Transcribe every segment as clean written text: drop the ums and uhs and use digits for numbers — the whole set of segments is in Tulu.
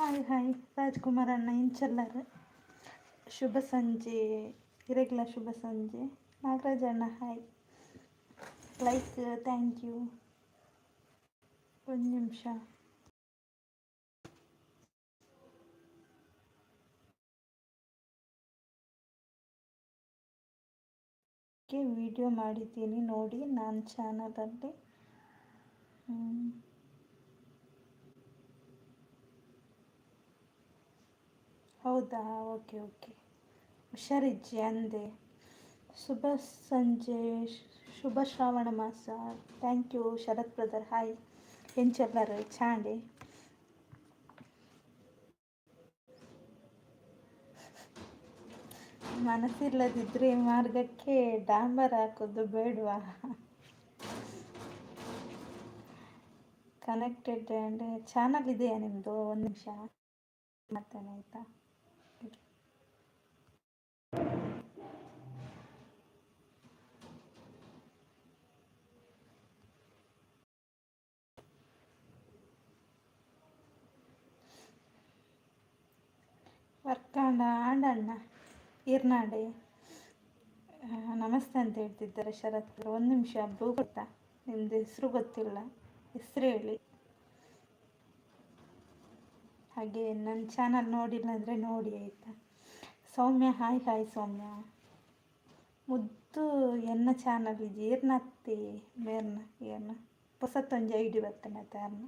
ಹಾಯ್ ಹಾಯ್ ರಾಜ್ಕುಮಾರ್ ಅಣ್ಣ ಇಂಚಲ್ಲರ್. ಶುಭ ಸಂಜೆ, ಇರೆಗ್ಲ ಶುಭ ಸಂಜೆ. ನಾಗರಾಜ್ ಅಣ್ಣ ಹಾಯ್, ಲೈಕ್ thank you. ಒಂದು ನಿಮಿಷ. ವಿಡಿಯೋ ಮಾಡಿದ್ದೀನಿ ನೋಡಿ ನನ್ನ ಚಾನಲಲ್ಲಿ. ಹೌದಾ? ಓಕೆ ಓಕೆ, ಹುಷಾರಿಜ್ಜಿ ಅಂದೆ. ಶುಭ ಸಂಜೆ, ಶುಭ ಶ್ರಾವಣ ಮಾಸ. Thank you Sharath brother. Hi, ಎಂಚೆಲ್ಲರು Chandy. ಮನಸ್ಸಿಲ್ಲದಿದ್ದರೆ ಮಾರ್ಗಕ್ಕೆ ಡಾಂಬರ್ ಹಾಕೋದು ಬೇಡವಾ? ಕನೆಕ್ಟೆಡ್ ಆ್ಯಂಡ್ ಚಾನಲ್ ಇದೆಯಾ ನಿಮ್ಮದು? ಒಂದು ನಿಮಿಷ ಮಾಡ್ತೇನೆ, ಆಯಿತಾ? ವರ್ಕಾಂಡ ಆಂಡಣ್ಣ ಈರ್ನಾಡೆ ನಮಸ್ತೆ ಅಂತ ಹೇಳ್ತಿದ್ದಾರೆ ಶರತ್. ಒಂದು ನಿಮಿಷ, ಬ್ಲೂ ಗೊತ್ತಾ? ನಿಮ್ಮದು ಹೆಸರು ಗೊತ್ತಿಲ್ಲ, ಹೆಸರು ಹೇಳಿ. ಹಾಗೆ ನನ್ನ ಚಾನಲ್ ನೋಡಿಲ್ಲ ಅಂದರೆ ನೋಡಿ, ಆಯಿತಾ? ಸೌಮ್ಯ ಹಾಯ್ ಹಾಯ್ ಸೌಮ್ಯ. ಮುದ್ದು ಎನ್ನ ಚಾನಲ್ ಈರ್ನತ್ತಿ ಮೇರ್ನ ಏರ್ನ ಹೊಸತೊಂಜಿ ಐಡಿ ಬರ್ತನೆ ತಾರ್ನ.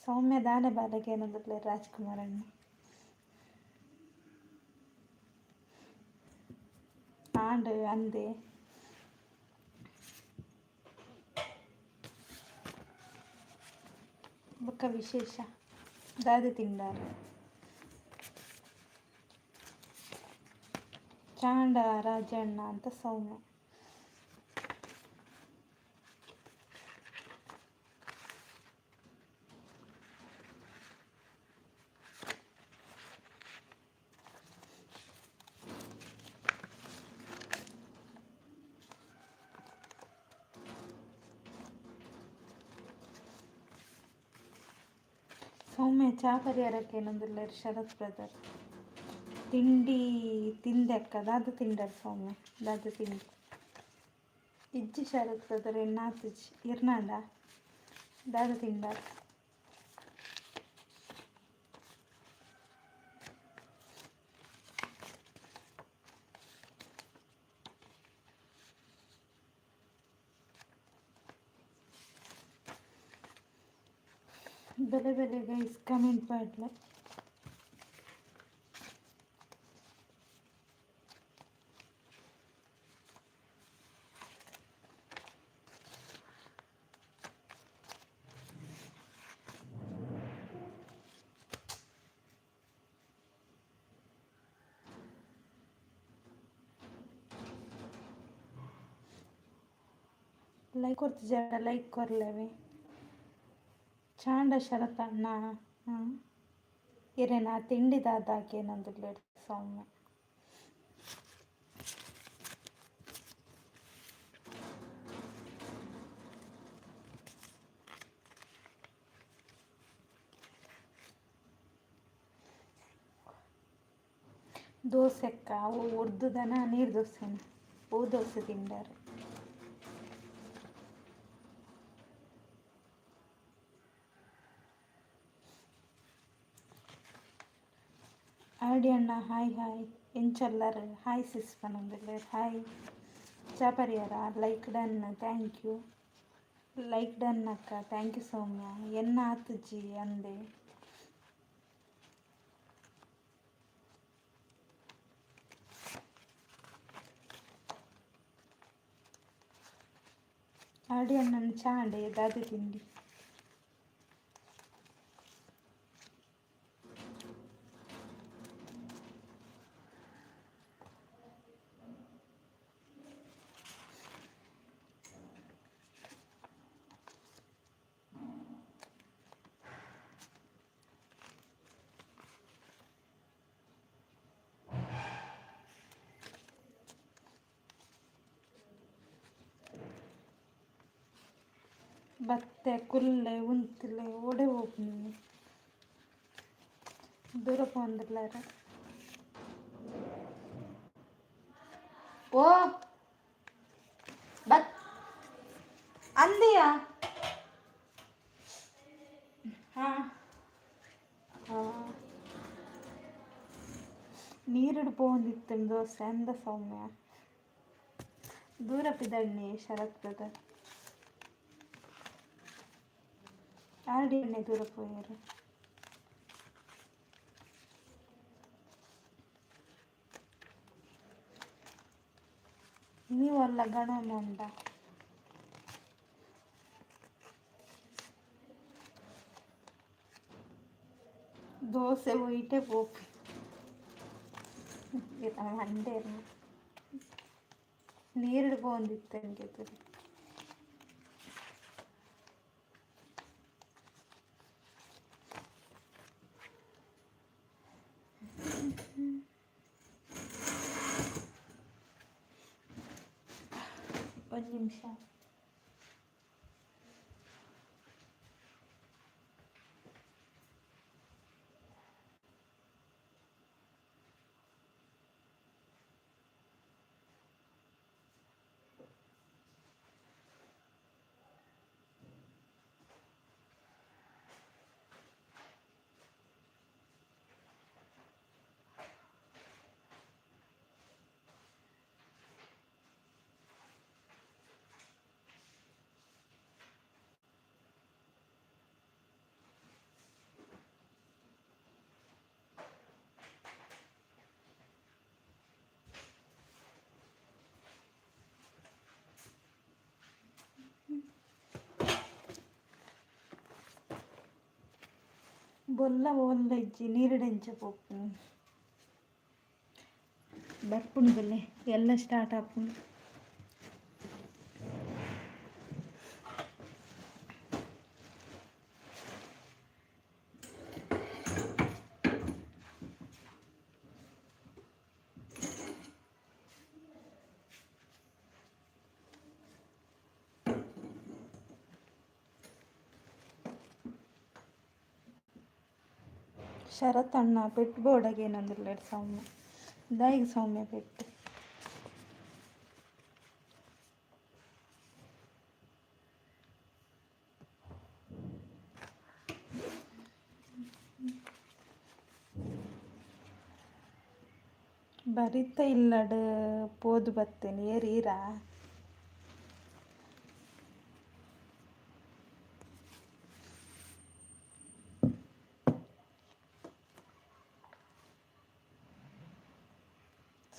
ಸೌಮ್ಯ ದಾನೆ ಬಾಲೆಗೆ ಏನಂದ್ರೆ ರಾಜ್ಕುಮಾರ್ ಅಣ್ಣ ಆಂಡ್ ಅಂದೆ. ಬೊಕ್ಕ ವಿಶೇಷ ದಾದೆ ತಿಂಡಾರ? ಚಾಂಡ ರಾಜಣ್ಣ ಅಂತ ಸೌಮ್ಯ. ಸೌಮ್ಯ ಚಾ ಪರಿಹಾರಕ್ಕೆ ಏನೊಂದಿಲ್ಲ ಶರತ್ ಬ್ರದರ್. ತಿಂಡಿ ತಿಂದೆ ಅಕ್ಕ. ದಾದ ತಿಂಡರ್ ಸೌಮ್ಯ? ದಾದ ತಿಂಡಿ? ಇಜ್ಜಿ ಶರತ್ ಬ್ರದರ್, ಎನ್ನಾತಿಜ್ಜಿ. ಇರ್ನಾಂಡ ದಾದ ತಿಂಡರ್? ಬೆಲೆ ಬೆಲೆ ಗೈಸ್, ಕಮೆಂಟ್ ಮಾಡಲ. ಲೈಕ್ ಕೊಡ್ತಿದ್ದಾರ? ಲೈಕ್ ಕೊರ್ಲೇವೆ. ಚಾಂಡ ಶರತಣ್ಣ. ಹಾಂ, ಇರೇನಾ ತಿಂಡಿ ದಾದಾಕೇನೊಂದುಲ್ಲೆರ್ ಸೌಮ್ಯ. ದೋಸೆಕ್ಕ ಅವು ಉರ್ದುದನ ನೀರು ದೋಸೆನ? ಹೂ ದೋಸೆ ತಿಂಡಾರು. ಆಡಿ ಅಣ್ಣ ಹಾಯ್ ಹಾಯ್. ಎಂಚಲ್ಲರ್? ಹಾಯ್ ಸಿಸ್ ಪನೊಂದುಲ್ಲೆರ್. ಹಾಯ್. ಚಾ ಪರಿಯರ? Like done, thank you. Like done ಅಕ್ಕ, thank you ಸೌಮ್ಯ. ಎನ್ನ ಆತುಜಿ ಅಂದೆ. ಆಡಿ ಅಣ್ಣನ ಚಾ ಅಂಡೆ ದಾದೆ ತಿಂಡಿ? ಬತ್ತೆ ಕುಲ್ಲೆ ಉಂತುಲೆ ಓಡೆ ಹೋಗ್ನಿ. ದೂರ ಪೋಂದಿಲ್ಲಾರ. ಓ ಬತ್ ಅಂದಿಯಾ? ಹಾಂ ಹಾಂ, ನೀರುಡು ಪೋವೊಂದಿತ್ತು ದೋಸೆ ಅಂದ ಸೌಮ್ಯ. ದೂರ ಪಿದಣ್ಣಿ ಶರತ್ ಬ್ರದರ್. ಆರ್ಡಿ ಎಣ್ಣೆ ದೂರ ಪೋಯರು. ನೀವು ಅಲ್ಲ ಗಣ ಉಂಡ. ದೋಸೆ ಒಯ್ಟೆ ಪೋಪಿ ಮಂಡೇರ್ನ ನೀರುಡು ಪೋವೊಂದಿತ್ತು ಎಂಕೆ. ಒಂದು ನಿಮಿಷ. ಬೊಲ್ಲ ಓಲ್ಲ ಇಜ್ಜಿ, ನೀರುಡೆಂಚ ಪೋಪು ಬರ್ಪುಂಡು ಬಲ್ಲೆ. ಎಲ್ಲ ಸ್ಟಾರ್ಟ್ ಆಪುಂಡು. ಶರತ್ ಅಣ್ಣ ಪೆಟ್ಟು ಬೋಡಗೇನಂದಿಲ್ಲ ಸೌಮ್ಯ. ದಾಯಿಗ್ ಸೌಮ್ಯ ಪೆಟ್ಟು? ಬರಿತ ಇಲ್ಲಡ್ ಪೋದು ಬತ್ತೇನೆ. ಏರ್ ಈರಾ?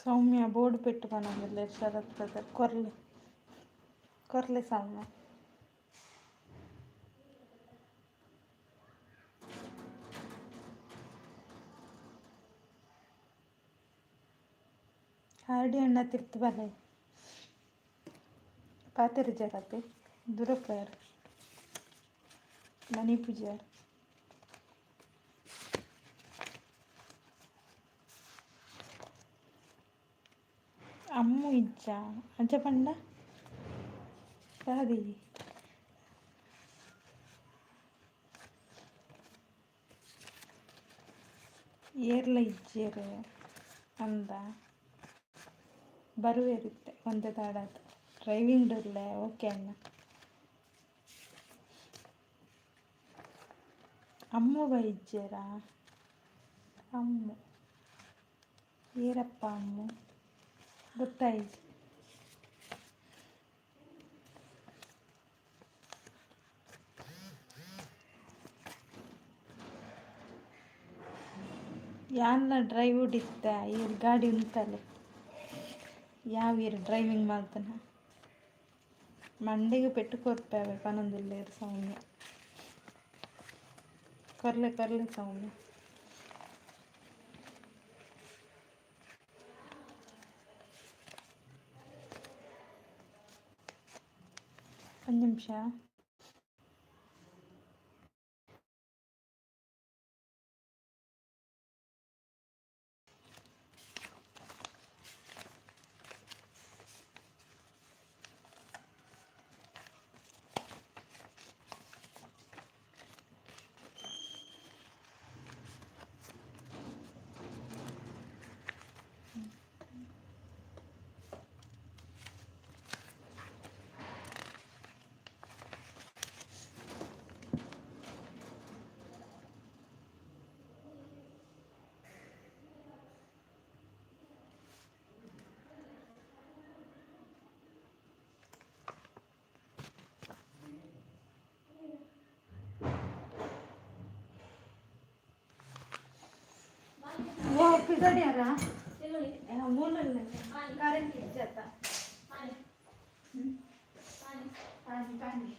ಸೌಮ್ಯ ಬೋರ್ಡ್ ಪೆಟ್ಟು ಪನೊಂದುಲ್ಲೆರ್ ಶರತ್ ಬ್ರದರ್. ಕೊರ್ಲೆ ಕೊರ್ಲೆ ಸೌಮ್ಯ. ಹಾರ್ಡಿ ಅಣ್ಣ ತಿರ್ತ್ ಬಲೆ. ಪಾತೆರ ಜರತೆ ದುರಪೇರ್ ಮಣಿ ಪೂಜಾರ್. ಅಮ್ಮು ಇಜ್ಜ ಅಂಚ ಪಂಡ ದಾದಿ? ಏರ್ಲ ಇಜ್ಜೆರ್ ಅಂದ. ಬರುವೆರಿತ್ತೆ ಒಂತೆ ತಡಾತ್. ಡ್ರೈವಿಂಗ್ ಉಲ್ಲೆ. ಓಕೆ ಅಣ್ಣ. ಅಮ್ಮು ಬೈಜ್ಜೆರಾ? ಅಮ್ಮು ಏರಪ್ಪ? ಅಮ್ಮು ಗೊತ್ತಾಯಿಜಿ. ಯಾನ್ಲ ಡ್ರೈವ್ ಇತ್ತೆ. ಈರ್ ಗಾಡಿ ಉಂತಲೆ. ಯಾವ ಈರ್ ಡ್ರೈವಿಂಗ್ ಮಲ್ತನ? ಮಂಡೆಗ್ ಪೆಟ್ಟು ಕೊರ್ಪೆ ಪನೊಂದುಲ್ಲೆರ್ ಸೌಮ್ಯ. ಕೊರ್ಲೆ ಕೊರ್ಲೆ ಸೌಮ್ಯ. ಒಂದು ನಿಮಿಷ. ಗಡಿಯಾರ ಮೂಲಲ್ಲ ಕರೆಂಟ್ ಇಜ್ಜತ್ತ. ಪಾನಿ ಪಾನಿ.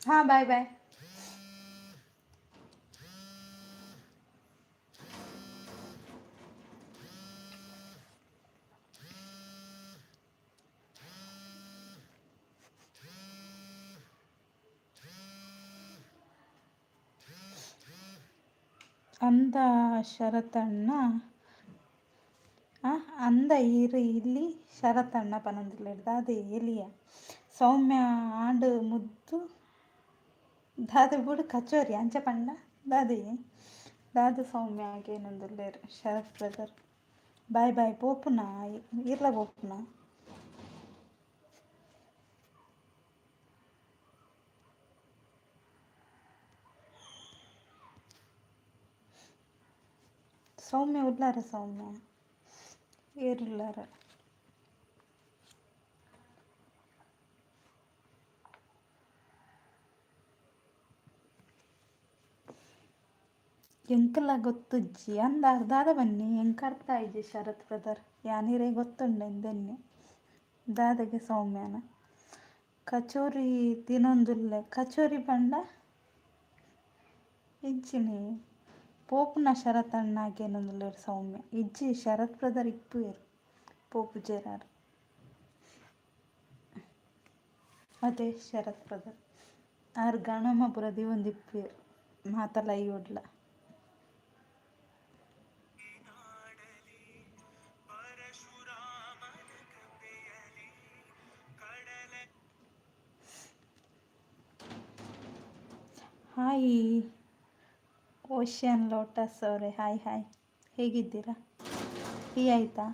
ಹಾಂ, ಬಾಯ್ ಬಾಯ್. ಅಂದ ಶರತಣ್ಣ, ಅಂದ ಈರ್ ಇಲ್ಲಿ ಶರತಣ್ಣ ಪನೊಂದುಲ್ಲೆರ್ ದಾದ ಎಲಿಯ ಸೌಮ್ಯ ಆಂಡ್ ಮುದ್ದು ದಾದ ಬುಡು ಕಚೋರಿ ಅಂಚ ಪಂಡ ದಾದೆಯೆ ದಾದ ಸೌಮ್ಯ ಕೇನೊಂದುಲ್ಲೆರ್. Sharath brother, bye bye. ಪೋಪುನ ಈರ್ಲ ಪೋಪುನ? ಸೌಮ್ಯ ಉಲ್ಲಾರ? ಸೌಮ್ಯ ಏರುಲ್ಲಾರ? ಎಂಕಲ ಗೊತ್ತುಜ್ಜಿ ಅಂದ ದಾದ ಬನ್ನಿ. ಎಂಕ್ ಅರ್ಥ ಆಯಿಜಿ ಶರತ್ ಬ್ರದರ್. ಯಾನ್ ಇರೆಗ್ ಗೊತ್ತುಂಡು ಎಂದೆನ್ನೆ ದಾದಗೆ ಸೌಮ್ಯನ ಕಚೋರಿ ತಿನೊಂದುಲ್ಲೆ. ಕಚೋರಿ ಪಂಡ ಎಂಚಿನಿ? ಪೋಪುನ ಶರತ್ ಅಣ್ಣ ಕೇನೊಂದುಲ್ಲೆರ್ ಸೌಮ್ಯ. ಇಜ್ಜಿ, ಶರತ್ ಬ್ರದರ್ ಇಪ್ಪುವೆರ್, ಪೋಪುಜೆರ್ ಆರ್. ಅದೇ ಶರತ್ ಬ್ರದರ್ ಆರ್ ಗಣಮ ಪೂರ ದೀವೊಂದಿಪ್ಪುವೆರ್ ಮಾತ ಲೈವ್ ಡ್ಲ. ಹಾಯ್ ಓಷಿಯನ್ ಲೋಟಸ್ ಅವರೇ, ಹಾಯ್ ಹಾಯ್. ಹೇಗಿದ್ದೀರಾ? ಟೀ ಆಯಿತಾ?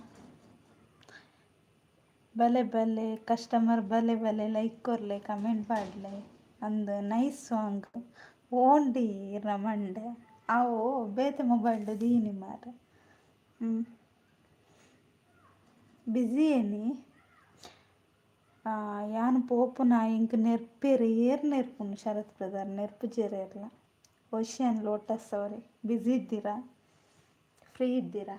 ಬಲೆ ಬಲೆ ಕಸ್ಟಮರ್, ಬಲೆ ಬಲೆ. ಲೈಕ್ ಕೊರ್ಲೆ, ಕಮೆಂಟ್ ಪಾಡ್ಲೆ. ಅಂದ್, ನೈಸ್ ಸಾಂಗ್. ಓಂಡಿ ಮಂಡೆ ಅವು ಬೇತೆ ಮೊಬೈಲ್ ದೀನಿ ಮಾರೆ. ಹ್ಞೂ, ಬ್ಯುಸಿ ಏನಿ? ಯಾನ್ ಪೋಪುನ, ಎಂಕ್ ನೆರ್ಪೆರ್. ಏರ್ ನೆರ್ಪುನು ಶರತ್ ಬ್ರದರ್? ನೆರ್ಪುಜೆರ್ ಏರ್ಲ. ಓಷಿಯನ್ ಲೋಟಸ್ ಅವರೇ, ಬ್ಯುಸಿ ಇದ್ದೀರಾ, ಫ್ರೀ ಇದ್ದೀರಾ?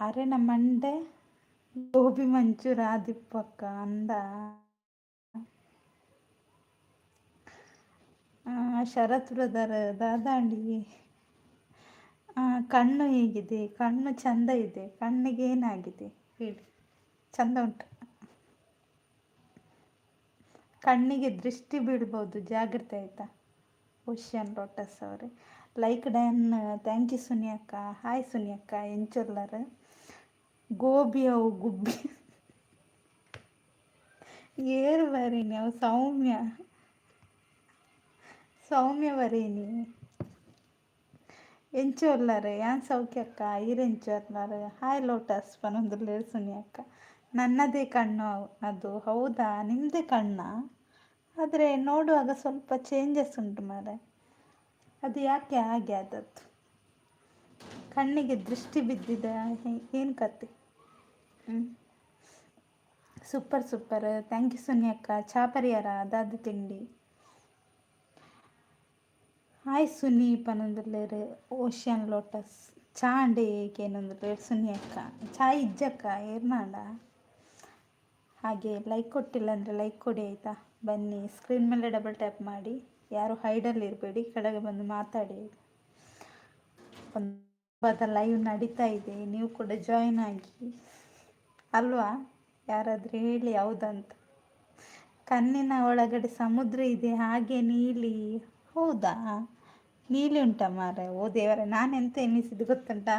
ಅರೆನ ಮಂಡೆ ಗೋಬಿ ಮಂಚೂರಿ ಆದಿಪ್ಪಕ್ಕ ಅಂದ. ಶರತ್ ಬ್ರದರ್ ದಾದಾಂಡಿ? ಕಣ್ಣು ಹೇಗಿದೆ? ಕಣ್ಣು ಚಂದ ಇದೆ. ಕಣ್ಣಿಗೆ ಏನಾಗಿದೆ ಹೇಳಿ? ಚಂದ ಉಂಟು. ಕಣ್ಣಿಗೆ ದೃಷ್ಟಿ ಬೀಳ್ಬೋದು, ಜಾಗ್ರತೆ ಆಯಿತಾ ಓಷಿಯನ್ ಲೋಟಸ್ ಅವರೇ? Like done, thank you Suni ಅಕ್ಕ. ಹಾಯ್ ಸುನಿ ಅಕ್ಕ, ಎಂಚೊಲ್ಲರ್? ಗೋಬಿ ಅವು ಗುಬ್ಬಿ ಏರು ಬರೀನಿ ಅವು? ಸೌಮ್ಯ, ಸೌಮ್ಯ ಬರೀನಿ. ಎಂಚ ಉಲ್ಲರ್? ಯಾನ್ ಸೌಖ್ಯ ಅಕ್ಕ, ಈರ್ ಎಂಚ ಉಲ್ಲರ್? ಹಾಯ್ ಲೋಟಸ್ ಪನೊಂದುಲ್ಲೆರ್ ಸುನಿ ಅಕ್ಕ. ನನ್ನದೇ ಕಣ್ಣು ಅದು. ಹೌದಾ, ನಿಮ್ಮದೇ ಕಣ್ಣಾ? ಆದರೆ ನೋಡುವಾಗ ಸ್ವಲ್ಪ ಚೇಂಜಸ್ ಉಂಟು ಮಾರೆ. ಅದು ಯಾಕೆ ಹಾಗೆ ಆದದ್ದು? ಕಣ್ಣಿಗೆ ದೃಷ್ಟಿ ಬಿದ್ದಿದೆ, ಏನು ಕತೆ? ಹ್ಞೂ, super super, thank you Suni ಅಕ್ಕ. ಚಾ ಪರಿಯಾರ? ದಾದ ತಿಂಡಿ? ಹಾಯ್ ಸುನಿ ಪನೊಂದುಲ್ಲೆರ್ ಓಷಿಯನ್ ಲೋಟಸ್. ಚಾ ಅಂಡೆ ಕೇನೊಂದುಲ್ಲೆರ್ ಸುನಿ ಅಕ್ಕ. ಚಾ ಇಜ್ಜಕ್ಕ, ಏರ್ನಾಂಡ. ಹಾಗೆ ಲೈಕ್ ಕೊಟ್ಟಿಲ್ಲ ಅಂದರೆ ಲೈಕ್ ಕೊಡಿ ಆಯಿತಾ? ಬನ್ನಿ, ಸ್ಕ್ರೀನ್ ಮೇಲೆ ಡಬಲ್ ಟ್ಯಾಪ್ ಮಾಡಿ. ಯಾರು ಹೈಡಲ್ಲಿ ಇರಬೇಡಿ, ಕೆಳಗೆ ಬಂದು ಮಾತಾಡಿ. ಒಂದು ಲೈವ್ ನಡೀತಾ ಇದೆ, ನೀವು ಕೂಡ ಜಾಯಿನ್ ಆಗಿ ಅಲ್ವಾ? ಯಾರಾದರೂ ಹೇಳಿ ಹೌದಂತ. ಕಣ್ಣಿನ ಒಳಗಡೆ ಸಮುದ್ರ ಇದೆ, ಹಾಗೆ ನೀಲಿ. ಹೌದಾ, ನೀಲಿ ಉಂಟಾ ಮಾರೆ? ಓ ದೇವರೇ, ನಾನು ಎಂತ ಎನಿಸಿದ್ದು ಗೊತ್ತುಂಟಾ?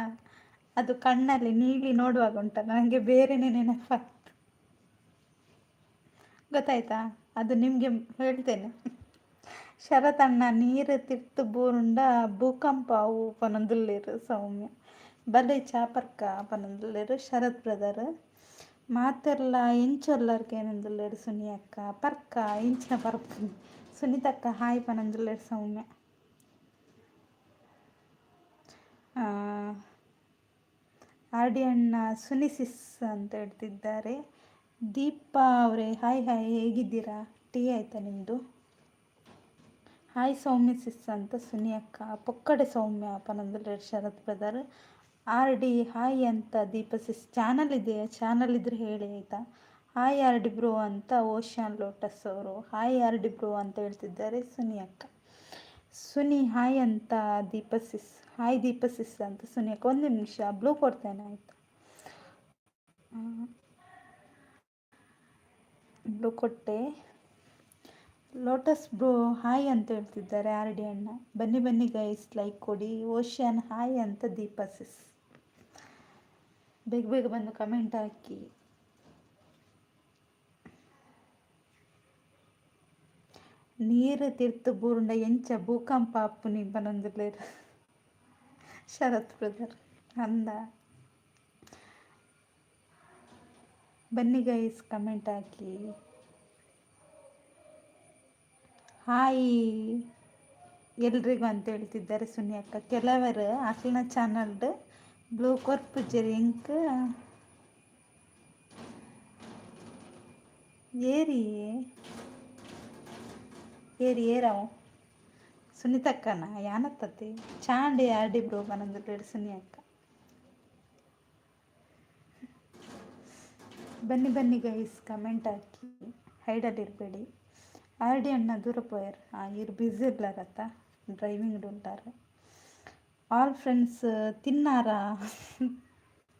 ಅದು ಕಣ್ಣಲ್ಲಿ ನೀಲಿ ನೋಡುವಾಗ ಉಂಟಲ್ಲ, ನನಗೆ ಬೇರೆನೇ ನೆನಪಾಗ್ತು. ಗೊತ್ತಾಯ್ತಾ? ಅದು ನಿಮಗೆ ಹೇಳ್ತೇನೆ. ಶರತ್ ಅಣ್ಣ, ನೀರು ತಿರ್ತು ಬೂರುಂಡ ಭೂಕಂಪ ಅವು ಪನೊಂದುಲ್ಲೆರ್ ಸೌಮ್ಯ. ಬಲೆ ಚಾಪರ್ಕ ಪನೊಂದುಲ್ಲೆರ್ ಶರತ್ ಬ್ರದರ್. ಮಾತೆರ್ಲ ಎಂಚೊಲ್ಲರ್ ಕೇನೊಂದುಲ್ಲೆರ್ ಸುನಿ ಅಕ್ಕ. ಪರ್ಕ ಇಂಚಿನ ಪರ್ಪು. ಸುನೀತಕ್ಕ ಹಾಯ್ ಪನೊಂದುಲ್ಲೆರ್ ಸೌಮ್ಯ. ಆರ್ ಡಿ ಅಣ್ಣ ಸುನಿಸಿಸ್ ಅಂತ ಹೇಳ್ತಿದ್ದಾರೆ. ದೀಪಾ ಅವರೇ ಹಾಯ್ ಹಾಯ್, ಹೇಗಿದ್ದೀರಾ? ಟೀ ಆಯಿತಾ ನಿಮ್ಮದು? ಹಾಯ್ ಸೌಮ್ಯ ಸಿಸ್ ಅಂತ ಸುನಿ ಅಕ್ಕ. ಪೊಕ್ಕಡೆ ಸೌಮ್ಯ ಪನೊಂದುಲ್ಲೆರ್ ಶರತ್ ಬ್ರದರ್. ಆರ್ ಡಿ ಹಾಯ್ ಅಂತ ದೀಪ ಸಿಸ್. ಚಾನಲ್ ಇದೆಯಾ? ಚಾನಲ್ ಇದ್ರೆ ಹೇಳಿ ಆಯಿತಾ. ಹಾಯ್ ಆರ್ ಡಿ ಬ್ರೋ ಅಂತ ಓಷನ್ ಲೋಟಸ್ ಅವರು. ಹಾಯ್ ಆರ್ ಡಿ ಬ್ರೋ ಅಂತ ಹೇಳ್ತಿದ್ದಾರೆ ಸುನಿ ಅಕ್ಕ. ಸುನಿ ಹಾಯ್ ಅಂತ ದೀಪ ಸಿಸ್. ಹಾಯ್ ದೀಪ ಸಿಸ್ ಅಂತ ಸುನಿ ಅಕ್ಕ. ಒಂದು ನಿಮಿಷ, ಬ್ಲೂ ಕೊಡ್ತೇನೆ ಆಯಿತಾ. ಬ್ಲೂ ಕೊಟ್ಟೆ. ಲೋಟಸ್ ಬ್ರೋ ಹಾಯ್ ಅಂತ ಹೇಳ್ತಿದ್ದಾರೆ ಆರ್ ಡಿ ಅಣ್ಣ. ಬನ್ನಿ ಬನ್ನಿ ಗೈಸ್, ಲೈಕ್ ಕೊಡಿ. ಓಷನ್ ಹಾಯ್ ಅಂತ ದೀಪ ಸಿಸ್. ಬೇಗ ಬೇಗ ಬಂದು ಕಮೆಂಟ್ ಹಾಕಿ. ನೀರು ತಿರ್ತು ಬೂರುಂಡ ಎಂಚ ಭೂಕಂಪ ಆಪುನಿ ಪನೊಂದುಲ್ಲೆರ್ ಶರತ್ ಬ್ರದರ್ ಅಂದ. ಬನ್ನಿ ಗೈಸ್, ಕಮೆಂಟ್ ಹಾಕಿ. ಹಾಯ್ ಎಲ್ರಿಗೂ ಅಂತ ಹೇಳ್ತಿದ್ದಾರೆ ಸುನಿ ಅಕ್ಕ. ಕೆಲವರು ಅಕ್ಲೆನ ಚಾನಲ್ಡ್ ಬ್ಲೂ ಕೊರ್ಪುಜೆರ್ ಎಂಕ್. ಏರಿ ಏರಿ ಏರವು ಸುನೀತಕ್ಕನ ಯಾನತ್ತತಿ ಚಾಂಡಿ ಆರ್ ಡಿ ಬ್ರೋ ಪನೊಂದುಲ್ಲೆರ್ ಸುನಿ ಅಕ್ಕ. ಬನ್ನಿ ಬನ್ನಿ ಗೈಸ್, ಕಮೆಂಟ್ ಹಾಕಿ, ಹೈಡಲ್ಲಿ ಇರಬೇಡಿ. ಆರ್ ಡಿ ಅಣ್ಣ ದೂರ ಪೋಯರ್. ಇರು ಬ್ಯುಸಿ ಇರ್ಲಾರತ್ತ, ಡ್ರೈವಿಂಗ್ ಉಂಟಾರೆ. ಆಲ್ ಫ್ರೆಂಡ್ಸ್ ತಿನ್ನಾರಾ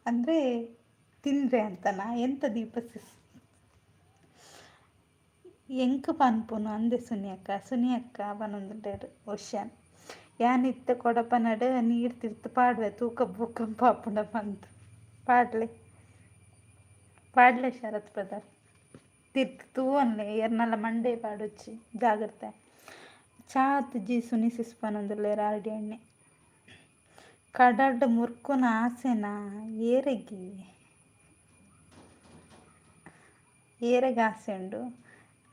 ಅಂದರೆ ತಿಂದರೆ ಅಂತನಾ ಎಂತ ದೀಪ ಸಿಸ್? ಎಂಕ್ ಪನ್ಪುನು ಅಂದೆ ಸುನಿ ಅಕ್ಕ. ಸುನಿ ಅಕ್ಕ ಪನೊಂದುಲ್ಲೆರ್ ಓಷನ್. ಯಾನ್ ಇತ್ತೆ ಕೊಡಪನಡ್ ನೀರು ತಿರ್ತ್ ಪಾಡ್ವೆ, ತೂಕ ಭೂಕಂಪ ಆಪುಂಡ ಪಂದ್. ಪಾಡ್ಲೆ ಪಾಡ್ಲೆ ಶರತ್ ಬ್ರದರ್, ತಿರ್ತ್ ತೂವೊನ್ಲೆ, ಏರ್ನಲ ಮಂಡೆ ಪಾಡೊಚ್ಚಿ, ಜಾಗ್ರತೆ. ಚಾ ಆತುಜಿ ಸುನಿ ಸಿಸ್ ಪನೊಂದುಲ್ಲೆರ್ ಆರ್ ಡಿ ಅಣ್ಣೆ. ಕಡಲ್ಡ್ ಮುರ್ಕುನ ಆಸೆನಾ? ಏರೆಗ್ ಏರೆಗ್ ಆಸೆ ಉಂಡು?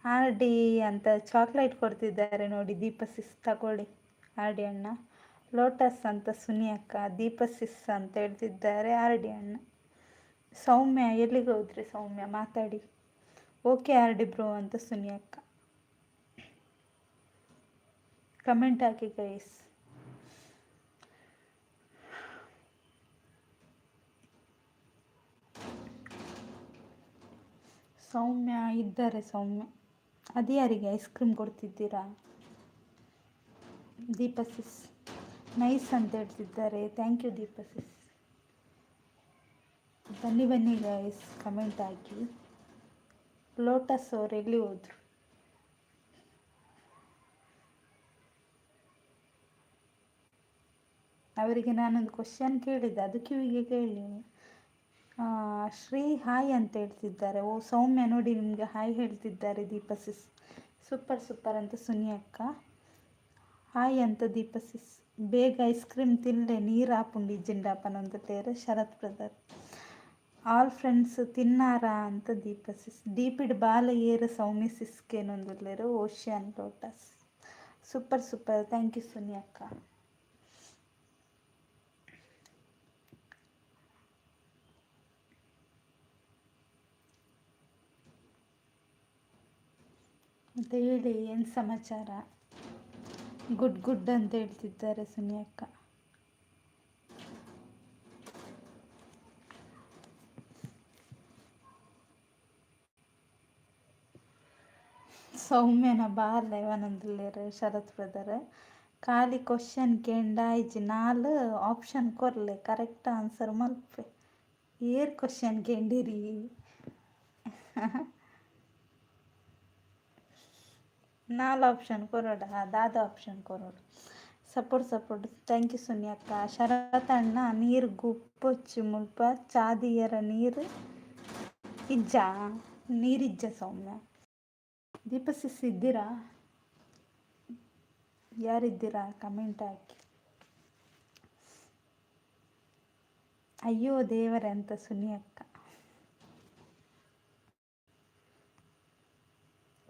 ಆರ್ ಡಿ ಅಂತ ಚಾಕ್ಲೇಟ್ ಕೊಡ್ತಿದ್ದಾರೆ ನೋಡಿ ದೀಪ ಸಿಸ್, ತಗೊಳ್ಳಿ ಆರ್ ಡಿ ಅಣ್ಣ. ಲೋಟಸ್ ಅಂತ ಸುನಿ ಅಕ್ಕ. ದೀಪ ಸಿಸ್ ಅಂತ ಹೇಳ್ತಿದ್ದಾರೆ ಆರ್ ಡಿ ಅಣ್ಣ. ಸೌಮ್ಯ ಎಲ್ಲಿಗೆ ಹೋದ್ರಿ ಸೌಮ್ಯ? ಮಾತಾಡಿ. ಓಕೆ ಆರ್ ಡಿ ಬ್ರೋ ಅಂತ ಸುನಿ ಅಕ್ಕ. Comment hockey guys. ಸೌಮ್ಯ ಇದ್ದಾರೆ ಸೌಮ್ಯ. ಅದು ಯಾರಿಗೆ ಐಸ್ ಕ್ರೀಮ್ ಕೊಡ್ತಿದ್ದೀರಾ? ದೀಪ ಸಿಸ್ ನೈಸ್ ಅಂತ ಹೇಳ್ತಿದ್ದಾರೆ. Thank you Deepa sis. ಬನ್ನಿ ಬನ್ನಿ ಗೈಸ್, ಕಮೆಂಟ್ ಹಾಕಿ. ಲೋಟಸ್ ಅವ್ರು ಎಲ್ಲಿ ಹೋದರು? ಅವರಿಗೆ ನಾನೊಂದು ಕ್ವಶನ್ ಕೇಳಿದ್ದೆ, ಅದು ಕಿವಿಗೆ ಕೇಳಿ. ಶ್ರೀ ಹಾಯ್ ಅಂತ ಹೇಳ್ತಿದ್ದಾರೆ. ಓ ಸೌಮ್ಯ ನೋಡಿ, ನಿಮಗೆ ಹಾಯ್ ಹೇಳ್ತಿದ್ದಾರೆ ದೀಪ ಸಿಸ್. ಸೂಪರ್ ಸೂಪರ್ ಅಂತ ಸುನಿ ಅಕ್ಕ. ಹಾಯ್ ಅಂತ ದೀಪ ಸಿಸ್. ಬೇಗ ಐಸ್ ಕ್ರೀಮ್ ತಿನ್ಲೆ, ನೀರು ಆಪುಂಡು ಇಜ್ಜಿಂಡ ಪನೊಂದುಲ್ಲೆರ್ ಶರತ್ ಬ್ರದರ್. ಆಲ್ ಫ್ರೆಂಡ್ಸ್ ತಿನ್ನಾರಾ ಅಂತ ದೀಪ ಸಿಸ್. ಡೀಪಿಡ್ ಬಾಲ ಏರು ಸೌಮ್ಯ ಸಿಸ್ ಕೇನೊಂದುಲ್ಲೆರ್ ocean lotus. Super super, thank you Suni ಅಕ್ಕ. ಮತ್ತು ಹೇಳಿ, ಏನು ಸಮಾಚಾರ? ಗುಡ್ ಗುಡ್ ಅಂತ ಹೇಳ್ತಿದ್ದಾರೆ ಸುನಿ ಅಕ್ಕ. ಸೌಮ್ಯನ ಬಾಲೆ ಪನೊಂದುಲ್ಲೆರ್ ಶರತ್ ಬ್ರದರ್. ಖಾಲಿ ಕ್ವಶನ್ ಕೇಂಡ ಆಯ್ಜಿ, ನಾಲ್ ಆಪ್ಷನ್ ಕೊರ್ಲೆ, ಕರೆಕ್ಟ್ ಆನ್ಸರ್ ಮಲ್ಪೆ. ಏರ್ ಕ್ವಶನ್ ಕೇಂಡಿರಿ? ನಾಲ್ ಆಪ್ಷನ್ ಕೊರೊಡ? ದಾದ ಆಪ್ಷನ್ ಕೊರೊಡು? Support support, thank you Suni ಅಕ್ಕ. ಶರತ್ ಅಣ್ಣ ನೀರು ಗುಪ್ಪೊಚ್ಚಿ ಮುಲ್ಪ ಚಾದಿಯರ ನೀರು ಇಜ್ಜಾ? ನೀರಿಜ್ಜ ಸೌಮ್ಯ. ದೀಪಸಿಸ್ ಇದ್ದೀರಾ? ಯಾರಿದ್ದೀರಾ? ಕಮೆಂಟ್ ಹಾಕಿ. ಅಯ್ಯೋ ದೇವರೇ ಅಂತ ಸುನಿ ಅಕ್ಕ.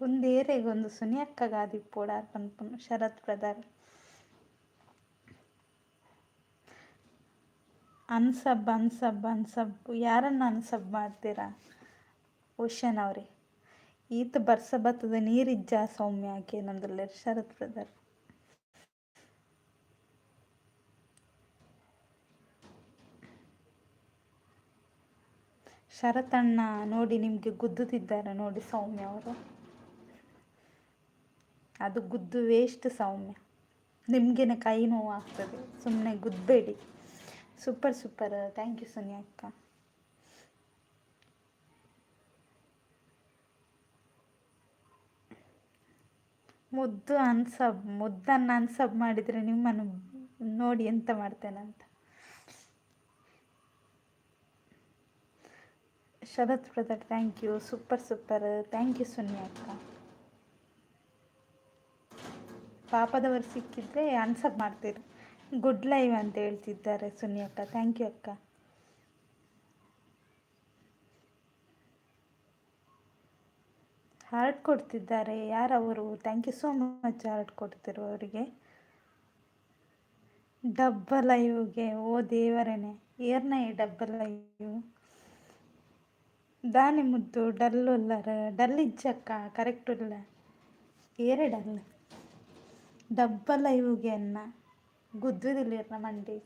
ಒಂದು ಏರೆಗೊಂದು ಸುನಿ ಅಕ್ಕಗಾದಿಪ್ಪೋಡಾರ್ ಪನ್ಪುನು Sharath brother. Unsub unsub unsub, ಯಾರನ್ನು ಅನ್ಸಬ್ ಮಾಡ್ತೀರಾ ಓಷನ್ ಅವರೇ? ಈತ ಬರ್ಸ ಬತ್ತದ ನೀರಿಜ್ಜ ಸೌಮ್ಯ ಆಕೆ ಶರತ್ ಬ್ರದರ್. ಶರತಣ್ಣ ನೋಡಿ ನಿಮಗೆ ಗುದ್ದುತ್ತಿದ್ದಾರೆ ನೋಡಿ ಸೌಮ್ಯ ಅವರು. ಅದು ಗುದ್ದು ವೇಸ್ಟ್ ಸೌಮ್ಯ, ನಿಮಗೇನೆ ಕೈ ನೋವು ಆಗ್ತದೆ, ಸುಮ್ಮನೆ ಗುದ್ದಬೇಡಿ. Super super, thank you Suni ಅಕ್ಕ. ಮುದ್ದು ಅನ್ಸಬ್, ಮುದ್ದನ್ನು ಅನ್ಸಬ್ ಮಾಡಿದರೆ ನಿಮ್ಮನ್ನು ನೋಡಿ ಎಂತ ಮಾಡ್ತೇನಂತ. Sharath brother thank you, super super, thank you Suni ಅಕ್ಕ. ಪಾಪದವರು ಸಿಕ್ಕಿದ್ರೆ ಅನ್ಸಬ್ ಮಾಡ್ತೀರಿ. ಗುಡ್ ಲೈವ್ ಅಂತ ಹೇಳ್ತಿದ್ದಾರೆ ಸುನಿ ಅಕ್ಕ, thank you ಅಕ್ಕ. ಹಾರ್ಟ್ ಕೊಡ್ತಿದ್ದಾರೆ ಯಾರವರು? Thank you so much heart ಕೊಡ್ತಿರುವವರಿಗೆ. ಡಬ್ಬ ಲೈವ್ಗೆ ಓ ದೇವರೇನೆ, ಏರ್ನ ಈ ಡಬ್ಬ ಲೈವ್ ದಾನಿ ಮುದ್ದು ಡಲ್ ಉಲ್ಲರ ಡಲ್ ಇಜ್ಜಕ್ಕ ಕರೆಕ್ಟ್ ಉಲ್ಲ ಏರೆ ಡಲ್ ಡಬ್ಬ ಲೈವ್ಗೆ ಅನ್ನ ಗುದ್ದುದಿಲ್ಲ ಮಂಡಿ.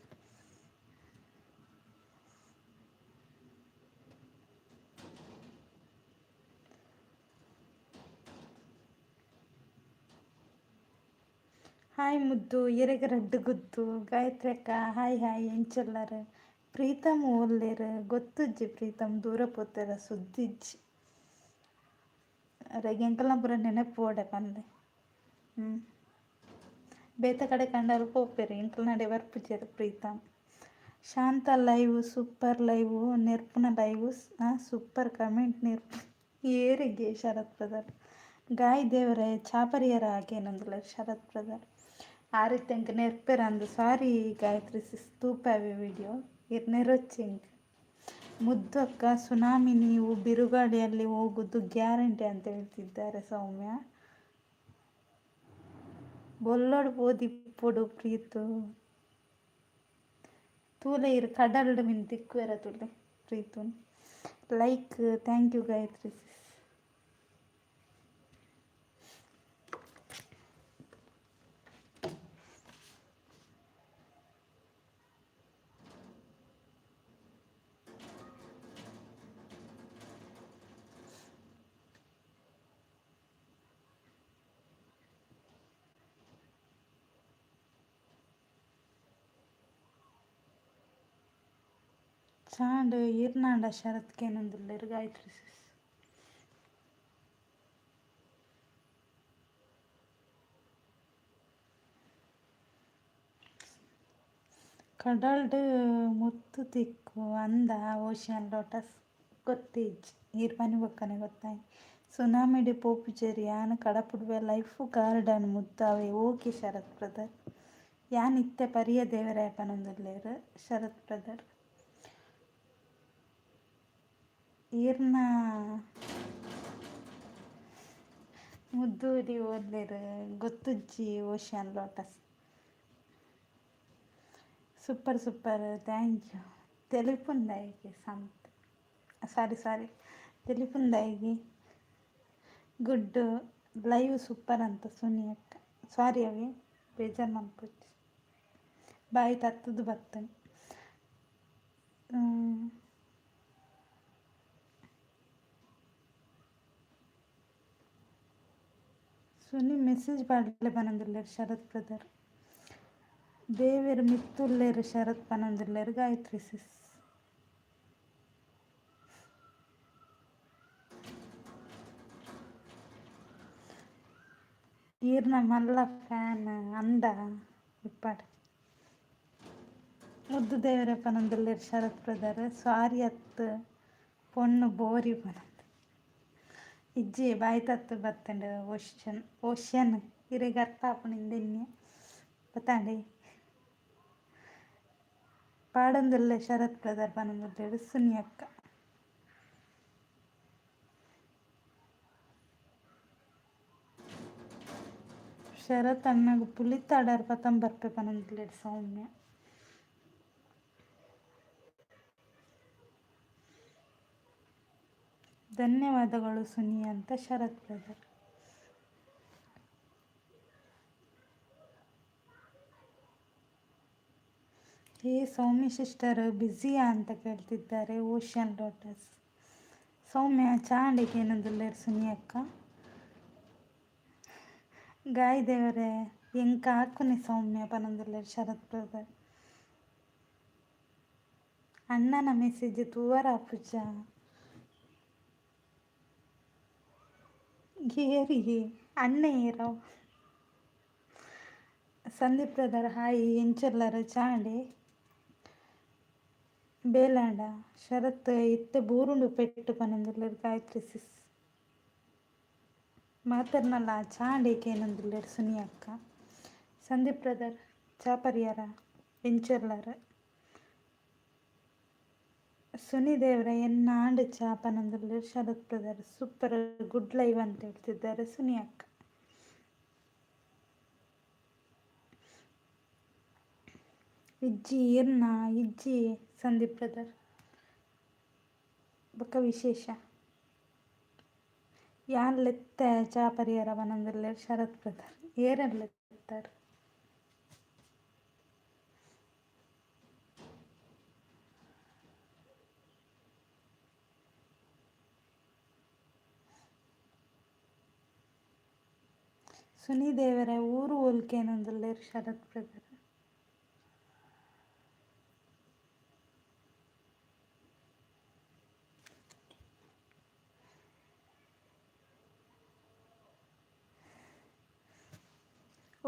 ಹಾಯ್ ಮುದ್ದು, ಎರೆಗ ರಡ್ಡು ಗುದ್ದು. ಗಾಯತ್ರಿ ಅಕ್ಕ ಹಾಯ್ ಹಾಯ್, ಎಂಚೊಲ್ಲರ್? ಪ್ರೀತಮ್ ಓಲ್ಲೆರ್? ಗೊತ್ತುಜ್ಜಿ ಪ್ರೀತಮ್ ದೂರ ಪೋತೆರ ಸುದ್ದಿಜ್ಜಿ. ಅರೆಗ್ ಎಂಕಲ್ನ ಪೂರ ನೆನಪು ಓಡೆ ಪನ್ಲೆ. ಹ್ಞೂ ಬೇತೆ ಕಡೆ ಕಂಡಾಲ್ ಪೋಪೆರ್, ಎಂಕಲ್ನಡೆ ಬರ್ಪುಜೆರ್ Preetham. Shanta live super live, ನೆರ್ಪುನ live super comment ನೆರ್ಪು ಏರಿಗೆ ಶರತ್ ಬ್ರದರ್. ಗಾಯ್ ದೇವರೇ ಚಾಪರಿಯರ ಆಕೇನಂದುಲ್ಲೆರ್ ಶರತ್ ಬ್ರದರ್. ಆರಿತ್ತೆ ಎಂಕ್ ನೆರ್ಪೆರ್ ಅಂದ್, ಸಾರಿ ಗಾಯತ್ರಿ ಸಿಸ್, ತೂಪಾವೆ ವಿಡಿಯೋ ಇರ್ ನೆರೊಚ್ಚಿ ಎಂಕ್. ಮುದ್ದು ಅಕ್ಕ ಸುನಾಮಿ ನೀವು ಬಿರುಗಾಳಿಯಲ್ಲಿ ಹೋಗುದು ಗ್ಯಾರಂಟಿ ಅಂತ ಹೇಳ್ತಿದ್ದಾರೆ ಸೌಮ್ಯ. ಬೊಲ್ಲೊಡು ಪೋದಿಪ್ಪೊಡು ಪ್ರೀತು. ತೂಲೆ ಇರ್ ಕಡಲ್ಡ್ ಮಿನ್ ತಿಕ್ಕುವೆರ ತೂಲೆ Preethu. Like thank you Gayathri sis. ಚಾಂಡ್ ಈರ್ನಾಂಡ Sharath ಕೇನೊಂದುಲ್ಲೆರ್ Gayatri ಸಿಸ್. ಕಡಲ್ಡ್ ಮುತ್ತು ತಿಕ್ಕು ಅಂದ ಓಷನ್ ಲೋಟಸ್ ಗೊತ್ತಿಜ್ಜಿ, ಈರ್ ಪನಿ ಬೊಕ್ಕನೆ ಗೊತ್ತಾಯಿ. ಸುನಾಮಿಡ್ ಪೋಪುಜೆರ್ ಯಾನ್ ಕಡಪುಡುವೆ ಲೈಫ್ ಗಾರ್ಡನ್ ಮುದ್ದು ಅವೆ ಓಕೆ ಶರತ್ ಬ್ರದರ್. ಯಾನ್ ಇತ್ತೆ ಪರಿಯ ದೇವರೇ ಪನೊಂದುಲ್ಲೆರ್ ಶರತ್ ಬ್ರದರ್. ಈರ್ನ ಮುದ್ದೂರಿ ಓಲ್ಲೆರ್ ಗೊತ್ತುಜ್ಜಿ ocean lotus. Super super, thank you. ತೆಲಿಪುಂದಾಯಿಗೆ ಸಂತ್ ಸಾರಿ ಸಾರಿ ತೆಲಿಪುಂದಾಯಿಗೆ. ಗುಡ್ ಲೈವ್ ಸೂಪರ್ ಅಂತ ಸುನಿ ಅಕ್ಕ. ಸಾರಿ ಅವಿ ಬೇಜಾರು ಮನ್ಪೊಚ್ಚಿ, ಬಾಯಿ ತತ್ತದು ಬತ್ತಂಡ್. ಸುನಿ ಮೆಸೇಜ್ ಪಾಡ್ಲೆ ಪನೊಂದುಲ್ಲೆರ್ ಶರತ್ ಬ್ರದರ್. ದೇವೆರ್ ಮಿತ್ತುಲ್ಲೆರ್ ಶರತ್ ಪನೊಂದುಲ್ಲೆರ್ ಗಾಯತ್ರಿ ಸಿಸ್. ಈರ್ನ ಮಲ್ಲ ಫ್ಯಾನ್ ಅಂದ ಇಪ್ಪಡ್. ಮುದ್ದು ದೇವರೇ ಪನೊಂದುಲ್ಲೆರ್ ಶರತ್ ಬ್ರದರ್. ಸಾರಿ ಅತ್ತ್ ಪೊಣ್ಣು ಬೋರಿ ಪನೊಂದು. ಇಜ್ಜಿ ಬಾಯಿ ತತ್ತು ಬತ್ತಂಡು ಓಷನ್ ಓಷನ್ ಇರೆಗ್ ಅರ್ಥ ಆಪುಂಡು ಬತ್ತಾಂಡಿ. ಪಾಡೊಂದುಲ್ಲೆ ಶರತ್ ಬ್ರದರ್ ಪನೊಂದುಲ್ಲೆರ್ ಸುನಿ ಅಕ್ಕ. ಶರತ್ ಅಣ್ಣಗ್ ಪುಲಿತ ಅಡರ್ ಪತೊಂದು ಬರ್ಪೆ ಪನೊಂದುಲ್ಲೆರ್ ಸೌಮ್ಯ. ಧನ್ಯವಾದಗಳು ಸುನಿ ಅಂತ Sharath brother. Hey Soumya sister, ಬ್ಯುಸಿಯಾ ಅಂತ ಕೇಳ್ತಿದ್ದಾರೆ ಓಷನ್ ಲೋಟಸ್. ಸೌಮ್ಯ ಚಾಂಡಿಗೆ ಏನಂದುಲ್ಲೆರ್ ಸುನಿ ಅಕ್ಕ. ಗಾಯ್ ದೇವರೇ ಎಂಕ್ ಆಕುನೆ ಸೌಮ್ಯ ಪನೊಂದುಲ್ಲೆರ್ ಶರತ್ ಬ್ರದರ್. ಅಣ್ಣನ ಮೆಸೇಜ್ ತೂವರ ಆಪುಜ. ಏರಿ ಅಣ್ಣ ಏರೋ? ಸಂದೀಪ್ ಬ್ರದರ್ ಹಾಯ್, ಎಂಚೊಲ್ಲರ್? ಚಾಂಡಿ ಬೇಲಾಂಡ. ಶರತ್ ಇತ್ತೆ ಬೂರುಂಡು ಪೆಟ್ಟು ಪನೊಂದುಲ್ಲೆರ್ ಗಾಯತ್ರಿ ಸಿಸ್. ಮಾತೆರ್ನಲ ಚಾಂಡಿ ಕೇನೊಂದುಲ್ಲೆರ್ ಸುನಿ ಅಕ್ಕ. ಸಂದೀಪ್ ಬ್ರದರ್ ಚಾ ಪರಿಯಾರ? ಎಂಚೊಲ್ಲರ್? ಸುನಿ ದೇವರ ಎನ್ನ ಆಂಡ್ ಚಾ ಪನೊಂದುಲ್ಲೆರ್ Sharath brother. Super good live ಅಂತ ಹೇಳ್ತಿದ್ದಾರೆ ಸುನಿ ಅಕ್ಕ. ಇಜ್ಜಿ ಇರ್ನ ಇಜ್ಜಿ ಸಂದೀಪ್ ಬ್ರದರ್. ಬೊಕ್ಕ ವಿಶೇಷ? ಯಾನ್ ಲೆತ್ತೆ ಚಾ ಪರಿಯರ ಪನೊಂದುಲ್ಲೆರ್ ಶರತ್ ಬ್ರದರ್. ಏರೆನ್ ಲೆತ್ತರ್? ಸುನಿ ದೇವರ ಊರು ಓಲ್ಕೇನೊಂದುಲ್ಲೆರ್ Sharath brother.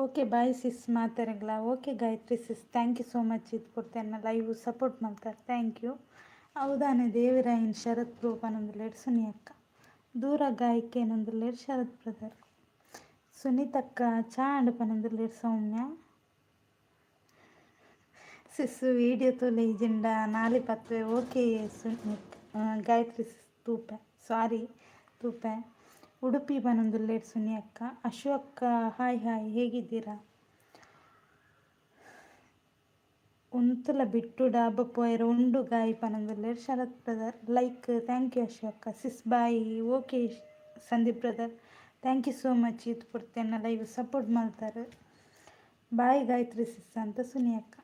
Okay bye sis ಮಾತೆರೆಗ್ಲ. Okay Gayatri sis, thank you so much. ಇದು ಪೂರ್ತಿ ಲೈವ್ ಸಪೋರ್ಟ್ ಮಲ್ತಾರೆ, thank you. ಹೌದಾನೆ ದೇವಿರಾಯನ್ ಶರತ್ ಬ್ರೋ ಪನೊಂದುಲ್ಲೆರ್ ಸುನಿ ಅಕ್ಕ. ದೂರ ಗಾಯಕೇನೊಂದುಲ್ಲೆರ್ ಶರತ್ ಬ್ರದರ್. ಸುನೀತಕ್ಕ ಚಾ ಆಂಡ್ ಪನೊಂದುಲ್ಲೆರ್ ಸೌಮ್ಯ ಸಿಸ್. ವೀಡಿಯೋ ತೂಲೆ ಇಜಿಂಡ ನಾಲಿ ಪತ್ವೆ. ಓಕೆ ಸುನಿ ಗಾಯತ್ರಿ ಸಿಸ್, ತೂಪೆ, ಸಾರಿ, ತೂಪೆ. ಉಡುಪಿ ಪನೊಂದುಲ್ಲೆರ್ ಸುನಿ ಅಕ್ಕ. ಅಶೋಕ್ ಹಾಯ್ ಹಾಯ್, ಹೇಗಿದ್ದೀರಾ? ಉಂತುಲ ಬಿಟ್ಟು ಡಾಬಾ ಪೋಯೆರೆ ಉಂಡು ಗಾಯಿ ಪನೊಂದುಲ್ಲೆರ್ Sharath brother. Like, thank you Ashok sis. Bye. Okay Sandeep brother, thank you so much. ಇದು ಪೂರ್ತಿ ಲೈವ್ ಸಪೋರ್ಟ್ ಮಾಡ್ತಾರೆ. ಬಾಯ್ ಗಾಯತ್ರಿ ಸಿಸ್ ಅಂತ ಸುನಿ ಅಕ್ಕ.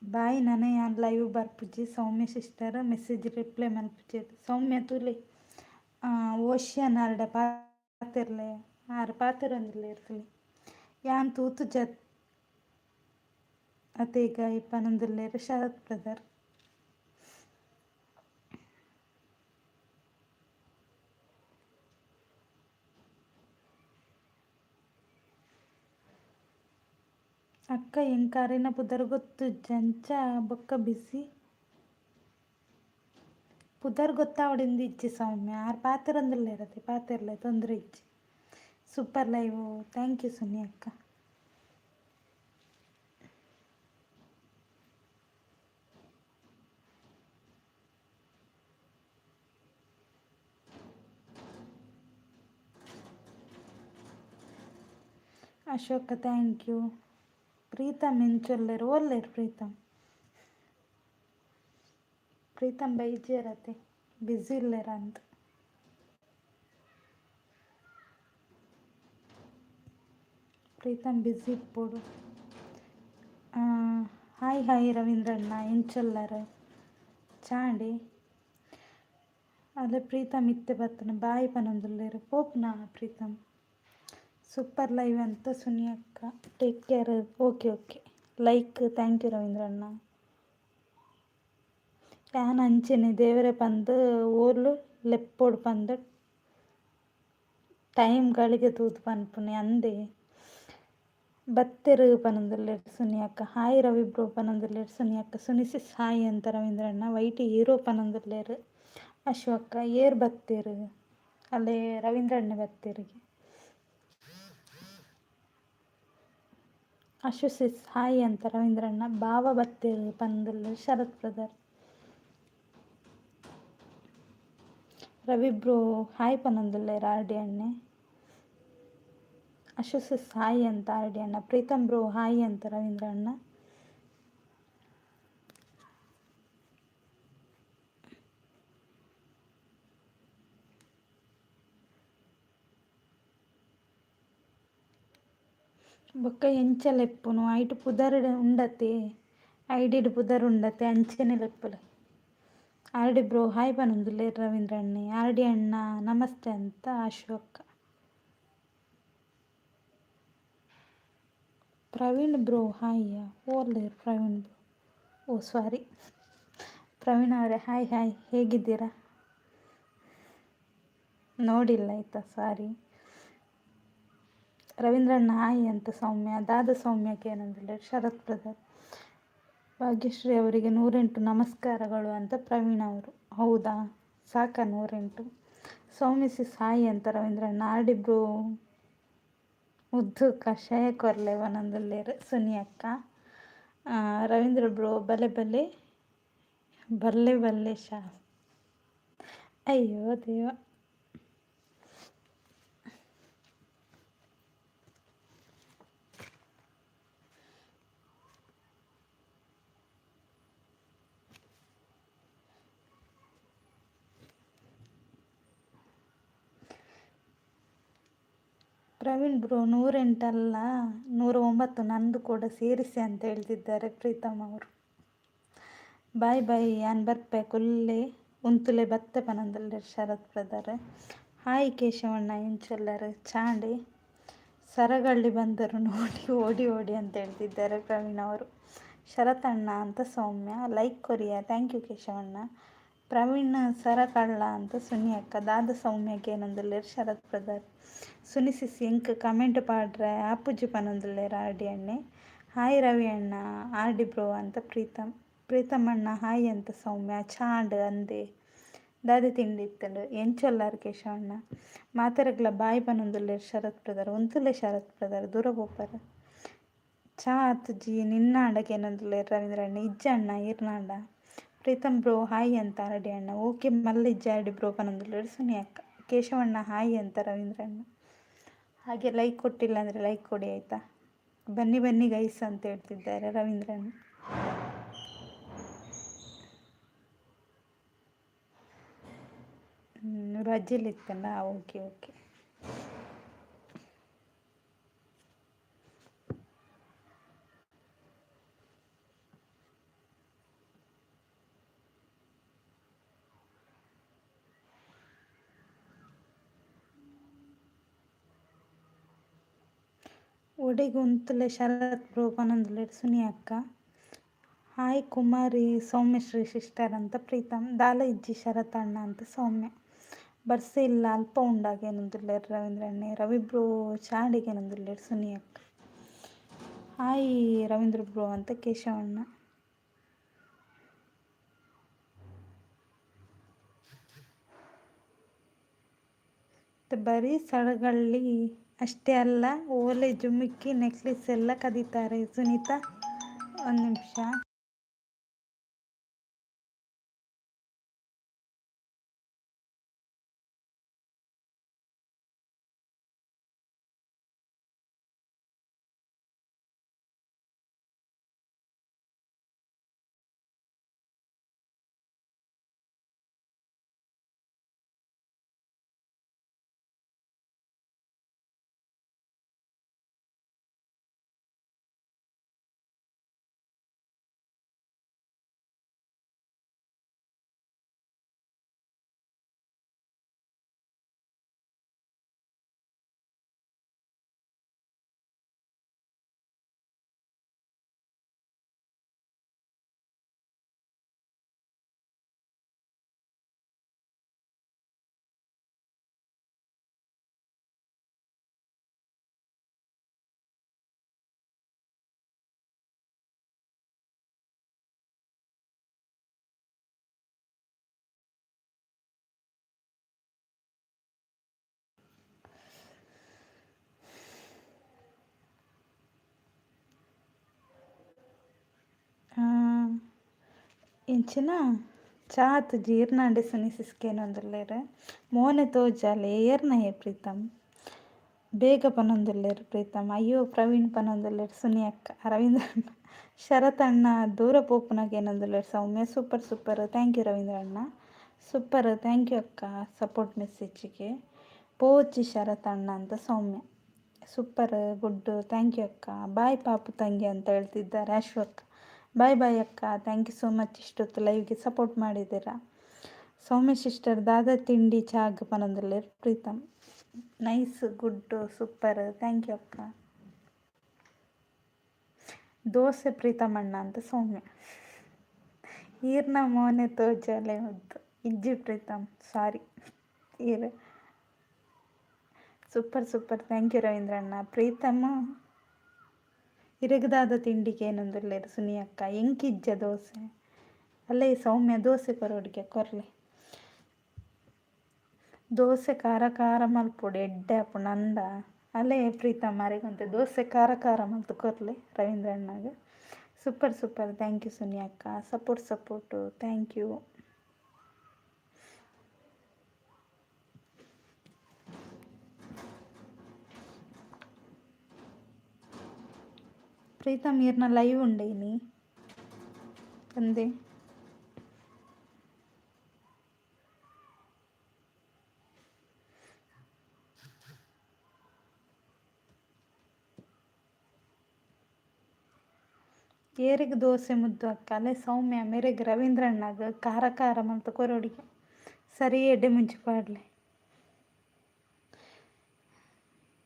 ಬಾಯ್. ನನ ಯಾನ್ ಲೈವ್ ಬರ್ಪುಜಿ ಸೌಮ್ಯ ಸಿಸ್ಟರ್, ಮೆಸೇಜ್ ರಿಪ್ಲೈ ಮಲ್ಪುಜಿ ಸೌಮ್ಯ. ತೂಲೆ ಓಷಿಯನ್ ಆರ್ಡ ಪಾತೆರ್ಲೆ, ಆರ್ ಪಾತೆರೊಂದುಲ್ಲೆರ್ ತೂಲೆ. ಯಾನ್ ತೂತುಜ ಅತೇಗ ಪನೊಂದುಲ್ಲೆರ್ ಶರತ್ ಬ್ರದರ್. ಅಕ್ಕ ಎಂಕ್ ಅರೆನ ಪುದರ್ ಗೊತ್ತುಜ್ಜಿ ಅಂಚ ಬೊಕ್ಕ ಬಿಸಿ. ಪುದರ್ ಗೊತ್ತಾವೊಡಿಂದು ಇಜ್ಜಿ ಸೌಮ್ಯ, ಆರ್ ಪಾತೆರೊಂದುಲ್ಲೆರ್ ಅತೆ, ಪಾತೆರ್ಲೆ, ತೊಂದರೆ ಇಜ್ಜಿ. Super live, thank you Suni ಅಕ್ಕ. ಅಶೋಕ thank you. Preetham ಎಂಚೊಲ್ಲೆರ್? ಓಲ್ಲೆರ್ ಪ್ರೀತಮ್? ಪ್ರೀತಮ್ ಬೈಜೇರತೆ, ಬ್ಯುಸಿ ಉಲ್ಲೆರ್ ಅಂದ್. ಪ್ರೀತಮ್ ಬ್ಯುಸಿ ಇಪ್ಪೊಡು. ಹಾಯ್ ಹಾಯ್ ರವೀಂದ್ರಣ್ಣ, ಎಂಚೊಲ್ಲರ್? ಚಾಂಡಿ ಅಲ್ಲ ಪ್ರೀತಮ್ ಇತ್ತೆ ಬತ್ತನ, ಬಾಯ್ ಪನೊಂದುಲ್ಲೆರ್. ಪೋಪುನ ಪ್ರೀತಮ್? ಸೂಪರ್ ಲೈವ್ ಅಂತ ಸುನಿ ಅಕ್ಕ. Take care. Okay okay, like, thank you ರವೀಂದ್ರಣ್ಣ. ಯಾನ್ ಅಂಚೆನೆ ದೇವರೆ ಪಂದ್ ಓಲು ಲೆಪ್ಪೊಡು ಪಂದ್ ಟೈಮ್ ಗಳಿಗೆ ತೂದು ಪನ್ಪುನೆ ಅಂದೆ. ಬತ್ತೆರ್ ಪನೊಂದುಲ್ಲೆರ್ ಸುನಿ ಅಕ್ಕ. ಹಾಯ್ ರವಿ ಬ್ರೋ ಪನೊಂದುಲ್ಲೆರ್ ಸುನಿ ಅಕ್ಕ. ಸುನಿ ಸಿಸ್ ಹಾಯ್ ಅಂತ ರವೀಂದ್ರಣ್ಣ. ವೈಟಿ ಹೀರೋ ಪನೊಂದುಲ್ಲೆರ್. ಅಶೋಕ ಏರ್ ಬತ್ತೆರ್ ಅಲ್ಲೇ ರವೀಂದ್ರಣ್ಣೆ ಬತ್ತೆರಿಗೆ. ಅಶು ಸಿಸ್ ಹಾಯ್ ಅಂತ ರವೀಂದ್ರಣ್ಣ. ಭಾವ ಬತ್ತೆರ್ ಪಂದುಲ್ಲೆರ್ Sharath brother. Ravi bro hi ಪನೊಂದುಲ್ಲೆರ್ R D ಅಣ್ಣೆ. Ashu ಸಿಸ್ ಹಾಯ್ ಅಂತ ಆರ್ ಡಿ ಅಣ್ಣ. ಪ್ರೀತಮ್ ಬ್ರೋ ಹಾಯ್ ಅಂತ ರವೀಂದ್ರ ಅಣ್ಣ. ಬೊಕ್ಕ ಎಂಚ ಲೆಪ್ಪುನು ಐಟ್ ಪುದರ್ ಉಂಡತೆ, ಐಡಿಡ್ ಪುದರ್ ಉಂಡತೆ ಅಂಚನೆ ಲೆಪ್ಪುಲೆ. ಆರ್ ಡಿ ಬ್ರೋ ಹಾಯ್ ಪನೊಂದುಲ್ಲೆರ್ ರವೀಂದ್ರ ಅಣ್ಣೆ. ಆರ್ ಡಿ ಅಣ್ಣ ನಮಸ್ತೆ ಅಂತ ಅಶೋಕ್. Praveen bro hi. ಓಲ್ಲೇರ್ ಪ್ರವೀಣ್ ಬ್ರೋ? ಓ ಸಾರಿ, ಪ್ರವೀಣ್ ಅವರೇ ಹಾಯ್ ಹಾಯ್, ಹೇಗಿದ್ದೀರಾ? ನೋಡಿಲ್ಲ ಆಯಿತಾ, ಸಾರಿ. ರವೀಂದ್ರಣ್ಣ ಹಾಯ್ ಅಂತ ಸೌಮ್ಯ. ದಾದ ಸೌಮ್ಯಕ್ಕೆ ಏನಂದರೆ ಶರತ್ ಬ್ರದರ್. ಭಾಗ್ಯಶ್ರೀ ಅವರಿಗೆ 108 ನಮಸ್ಕಾರಗಳು ಅಂತ ಪ್ರವೀಣ್ ಅವರು. ಹೌದಾ, ಸಾಕ 108? ಸೌಮ್ಯ ಸಿಸ್ ಹಾಯ್ ಅಂತ ರವೀಂದ್ರಣ್ಣ. ಆರ್ ಡಿ ಬ್ರೋ ಮುದ್ದು ಕಷಾಯ ಕೊರ್ಲೆ ಪನೊಂದುಲ್ಲೆರ್ ಸುನಿ ಅಕ್ಕ. ರವೀಂದ್ರ ಬ್ರೋ ಬಲೆ ಬಲೆ ಬಲ್ಲೆ ಬಲ್ಲೆ ಶಾ. ಅಯ್ಯೋ ದೇವ. ಪ್ರವೀಣ್ ಬ್ರೋ 108 ಅಲ್ಲ 109, ನಂದು ಕೂಡ ಸೇರಿಸಿ ಅಂತ ಹೇಳ್ತಿದ್ದಾರೆ ಪ್ರೀತಮ್ ಅವರು. ಬಾಯ್ ಬಾಯ್, ಯಾನ್ ಬರ್ಪೆ ಕುಲ್ಲೆ ಉಂತುಲೆ ಬತ್ತೆ ಪನೊಂದುಲ್ಲೆರ್ ಶರತ್ ಬ್ರದರ್. ಹಾಯ್ ಕೇಶವಣ್ಣ ಎಂಚೊಲ್ಲರ್ ಚಾಂಡಿ. ಸರಗಳ್ಳಿ ಬಂದರು ನೋಡಿ ಓಡಿ ಓಡಿ ಅಂತ ಹೇಳ್ತಿದ್ದಾರೆ ಪ್ರವೀಣ್ ಅವರು. ಶರತ್ ಅಣ್ಣ ಅಂತ ಸೌಮ್ಯ. ಲೈಕ್ ಕೊರಿಯಾ, thank you ಕೇಶವಣ್ಣ. ಪ್ರವೀಣ್ ಸರಕಳ್ಳ ಅಂತ ಸುನಿ ಅಕ್ಕ. ದಾದ ಸೌಮ್ಯಕ್ಕೆ ಏನೊಂದುಲ್ಲೆರ್ ಶರತ್ ಬ್ರದರ್. ಸುನಿ ಸಿಸ್ ಎಂಕ್ ಕಮೆಂಟ್ ಪಾಡ್ರೆ ಆಪುಜಿ ಪನೊಂದುಲ್ಲೆರ್ ಆರ್ ಡಿ ಅಣ್ಣೆ. ಹಾಯ್ ರವಿ ಅಣ್ಣ, ಆರ್ ಡಿ ಬ್ರೋ ಅಂತ ಪ್ರೀತಮ್. ಪ್ರೀತಮ್ ಅಣ್ಣ ಹಾಯ್ ಅಂತ ಸೌಮ್ಯ. ಚಾಂಡ್ ಅಂದೆ ದಾದೆ ತಿಂಡಿ ಇತ್ತಂಡು. ಎಂಚೊಲ್ಲಾರ್ ಕೇಶವಣ್ಣ. ಮಾತೆರೆಗ್ಲ ಬಾಯ್ ಪನೊಂದುಲ್ಲೆರ್ ಶರತ್ ಬ್ರದರ್. ಉಂತುಲೆ ಶರತ್ ಬ್ರದರ್ ದೂರ ಪೋಪರ್. ಚಾ ಆತುಜಿ ನಿನ್ನಾಂಡ ಕೇನೊಂದುಲ್ಲೆರ್ ರವೀಂದ್ರ ಅಣ್ಣ. ಇಜ್ಜಣ್ಣ ಈರ್ನಾಂಡ. ಪ್ರೀತಮ್ ಬ್ರೋ ಹಾಯ್ ಅಂತ ಆರ್ ಡಿ ಅಣ್ಣ. ಓಕೆ ಮಲ್ಲ ಇಜ್ಜಿ ಆರ್ ಡಿ ಬ್ರೋ ಪನೊಂದುಲ್ಲೆರ್ ಸುನಿ ಅಕ್ಕ. ಕೇಶವಣ್ಣ ಹಾಯ್ ಅಂತ ರವೀಂದ್ರ ಅಣ್ಣ. ಹಾಗೆ ಲೈಕ್ ಕೊಟ್ಟಿಲ್ಲ ಅಂದರೆ ಲೈಕ್ ಕೊಡಿ ಆಯಿತಾ. ಬನ್ನಿ ಬನ್ನಿ ಗೈಸ್ ಅಂತ ಹೇಳ್ತಿದ್ದಾರೆ ರವೀಂದ್ರಣ್ಣ. ರಜೆಲಿತ್ತಲ್ಲ, ಓಕೆ ಓಕೆ. ಒಡೆಗ್ ಉಂತುಲೆ ಶರತ್ ಬ್ರೋ ಪನೊಂದುಲ್ಲೆರ್ ಸುನಿ ಅಕ್ಕ. ಹಾಯ್ ಕುಮಾರಿ ಸೌಮ್ಯಶ್ರೀ ಸಿಸ್ಟರ್ ಅಂತ ಪ್ರೀತಮ್. ದಾಲ ಇಜ್ಜಿ ಶರತ್ ಅಣ್ಣ ಅಂತ ಸೌಮ್ಯ. ಬರ್ಸೆ ಇಲ್ಲ ಅಲ್ಪ ಉಂಡಾಗ ಏನೊಂದುಲ್ಲೆರ್ ರವೀಂದ್ರ ಅಣ್ಣೆ. ರವಿ ಬ್ರೋ ಚಾಂಡಿಗೆ ಏನೊಂದುಲ್ಲೆರ್ ಸುನಿ ಅಕ್ಕ. ಹಾಯ್ ರವೀಂದ್ರ ಬ್ರೋ ಅಂತ ಕೇಶವಣ್ಣ. ಬರೀ ಸರಗಳ್ಳಿ ಅಷ್ಟೇ ಅಲ್ಲ, ಓಲೆ, ಜುಮುಕಿ, ನೆಕ್ಲೆಸ್ ಎಲ್ಲ ಕದೀತಾರೆ ಸುನೀತಾ. ಒಂದು ನಿಮಿಷ. ಎಂಚಿನ ಚಾತ್ ಜೀರ್ಣಾಂಡೆ ಸುನಿ ಸಿಸ್ಕೇನೊಂದುಲ್ಲೆರ್ ಮೋನೆ ತೋಜಾಲೆ ಏರ್ನಯೆ ಪ್ರೀತಮ್ ಬೇಗ ಪನೊಂದುಲ್ಲೆರ್ ಪ್ರೀತಮ್. ಅಯ್ಯೋ ಪ್ರವೀಣ್ ಪನೊಂದುಲ್ಲೆರ್ ಸುನಿ ಅಕ್ಕ. ರವೀಂದ್ರ ಅಣ್ಣ, ಶರತ್ ಅಣ್ಣ ದೂರ ಪೋಪುನಗ ಏನೊಂದುಲ್ಲೆರ್ Soumya. Super super, thank you Ravindra ಅಣ್ಣ. ಸೂಪರ್, thank you ಅಕ್ಕ ಸಪೋರ್ಟ್ ಮೆಸೇಜಿಗೆ. ಪೋಚಿ ಶರತ್ ಅಣ್ಣ ಅಂತ Soumya. Super good, thank you ಅಕ್ಕ. ಬಾಯ್ ಪಾಪು ತಂಗಿ ಅಂತ ಹೇಳ್ತಿದ್ದಾರೆ ಅಶ್ವಕ್. ಬಾಯ್ ಬಾಯ್ ಅಕ್ಕ, thank you so much ಇಷ್ಟೊತ್ತು ಲೈವ್ಗೆ ಸಪೋರ್ಟ್ ಮಾಡಿದ್ದೀರಾ. ಸೌಮ್ಯ ಸಿಸ್ಟರ್ ದಾದಾ ತಿಂಡಿ ಚಾಗ್ ಪನೊಂದುಲ್ಲೆರ್ Preetham. Nice, good, super, thank you ಅಕ್ಕ. ದೋಸೆ ಪ್ರೀತಮಣ್ಣ ಅಂತ ಸೌಮ್ಯ. ಈರ್ನ ಮೋನೆ ತೋಜಾಲೆ ಮುದ್ದು ಇಜ್ಜಿ ಪ್ರೀತಮ್, ಸಾರಿ ಈರ್. Super super, thank you Ravindra ಅಣ್ಣ. ಪ್ರೀತಮ್ ಇರೆಗ್ದಾದ ತಿಂಡಿಗೆ ಏನೊಂದುಲ್ಲೆರ್ ಸುನಿ ಅಕ್ಕ. ಎಂಕಿಜ್ಜ ದೋಸೆ ಅಲ್ಲೇ ಸೌಮ್ಯ, ದೋಸೆ ಕೊರೊಡಿಗೆ ಕೊರ್ಲೆ. ದೋಸೆ ಖಾರ ಖಾರ ಮಲ್ಪೊಡು ಎಡ್ಡೆ ಆಪುಂಡು ಅಂದ ಅಲ್ಲೇ ಪ್ರೀತಮ್. ಅರೆಗೊಂತೆ ದೋಸೆ ಖಾರ ಖಾರ ಮಲ್ತ್ ಕೊರ್ಲೆ Ravindra ಅಣ್ಣಗ್. Super super, thank you Suni ಅಕ್ಕ. Support support, thank you. Preetham ಈರ್ನ ಲೈವ್ ಉಂಡೇನಿ ಅಂದೆ. ಏರೆಗ್ ದೋಸೆ ಮುದ್ದು ಅಕ್ಕ? ಅಲ್ಲೇ ಸೌಮ್ಯ ಮೇರೆಗ್ ರವೀಂದ್ರಣ್ಣಗ್ ಖಾರ ಖಾರ ಮಲ್ತ್ ಕೊರೊಡಿಗೆ ಸರಿ ಎಡ್ಡೆ ಮುಂಚಿ ಪಾಡ್ಲೆ.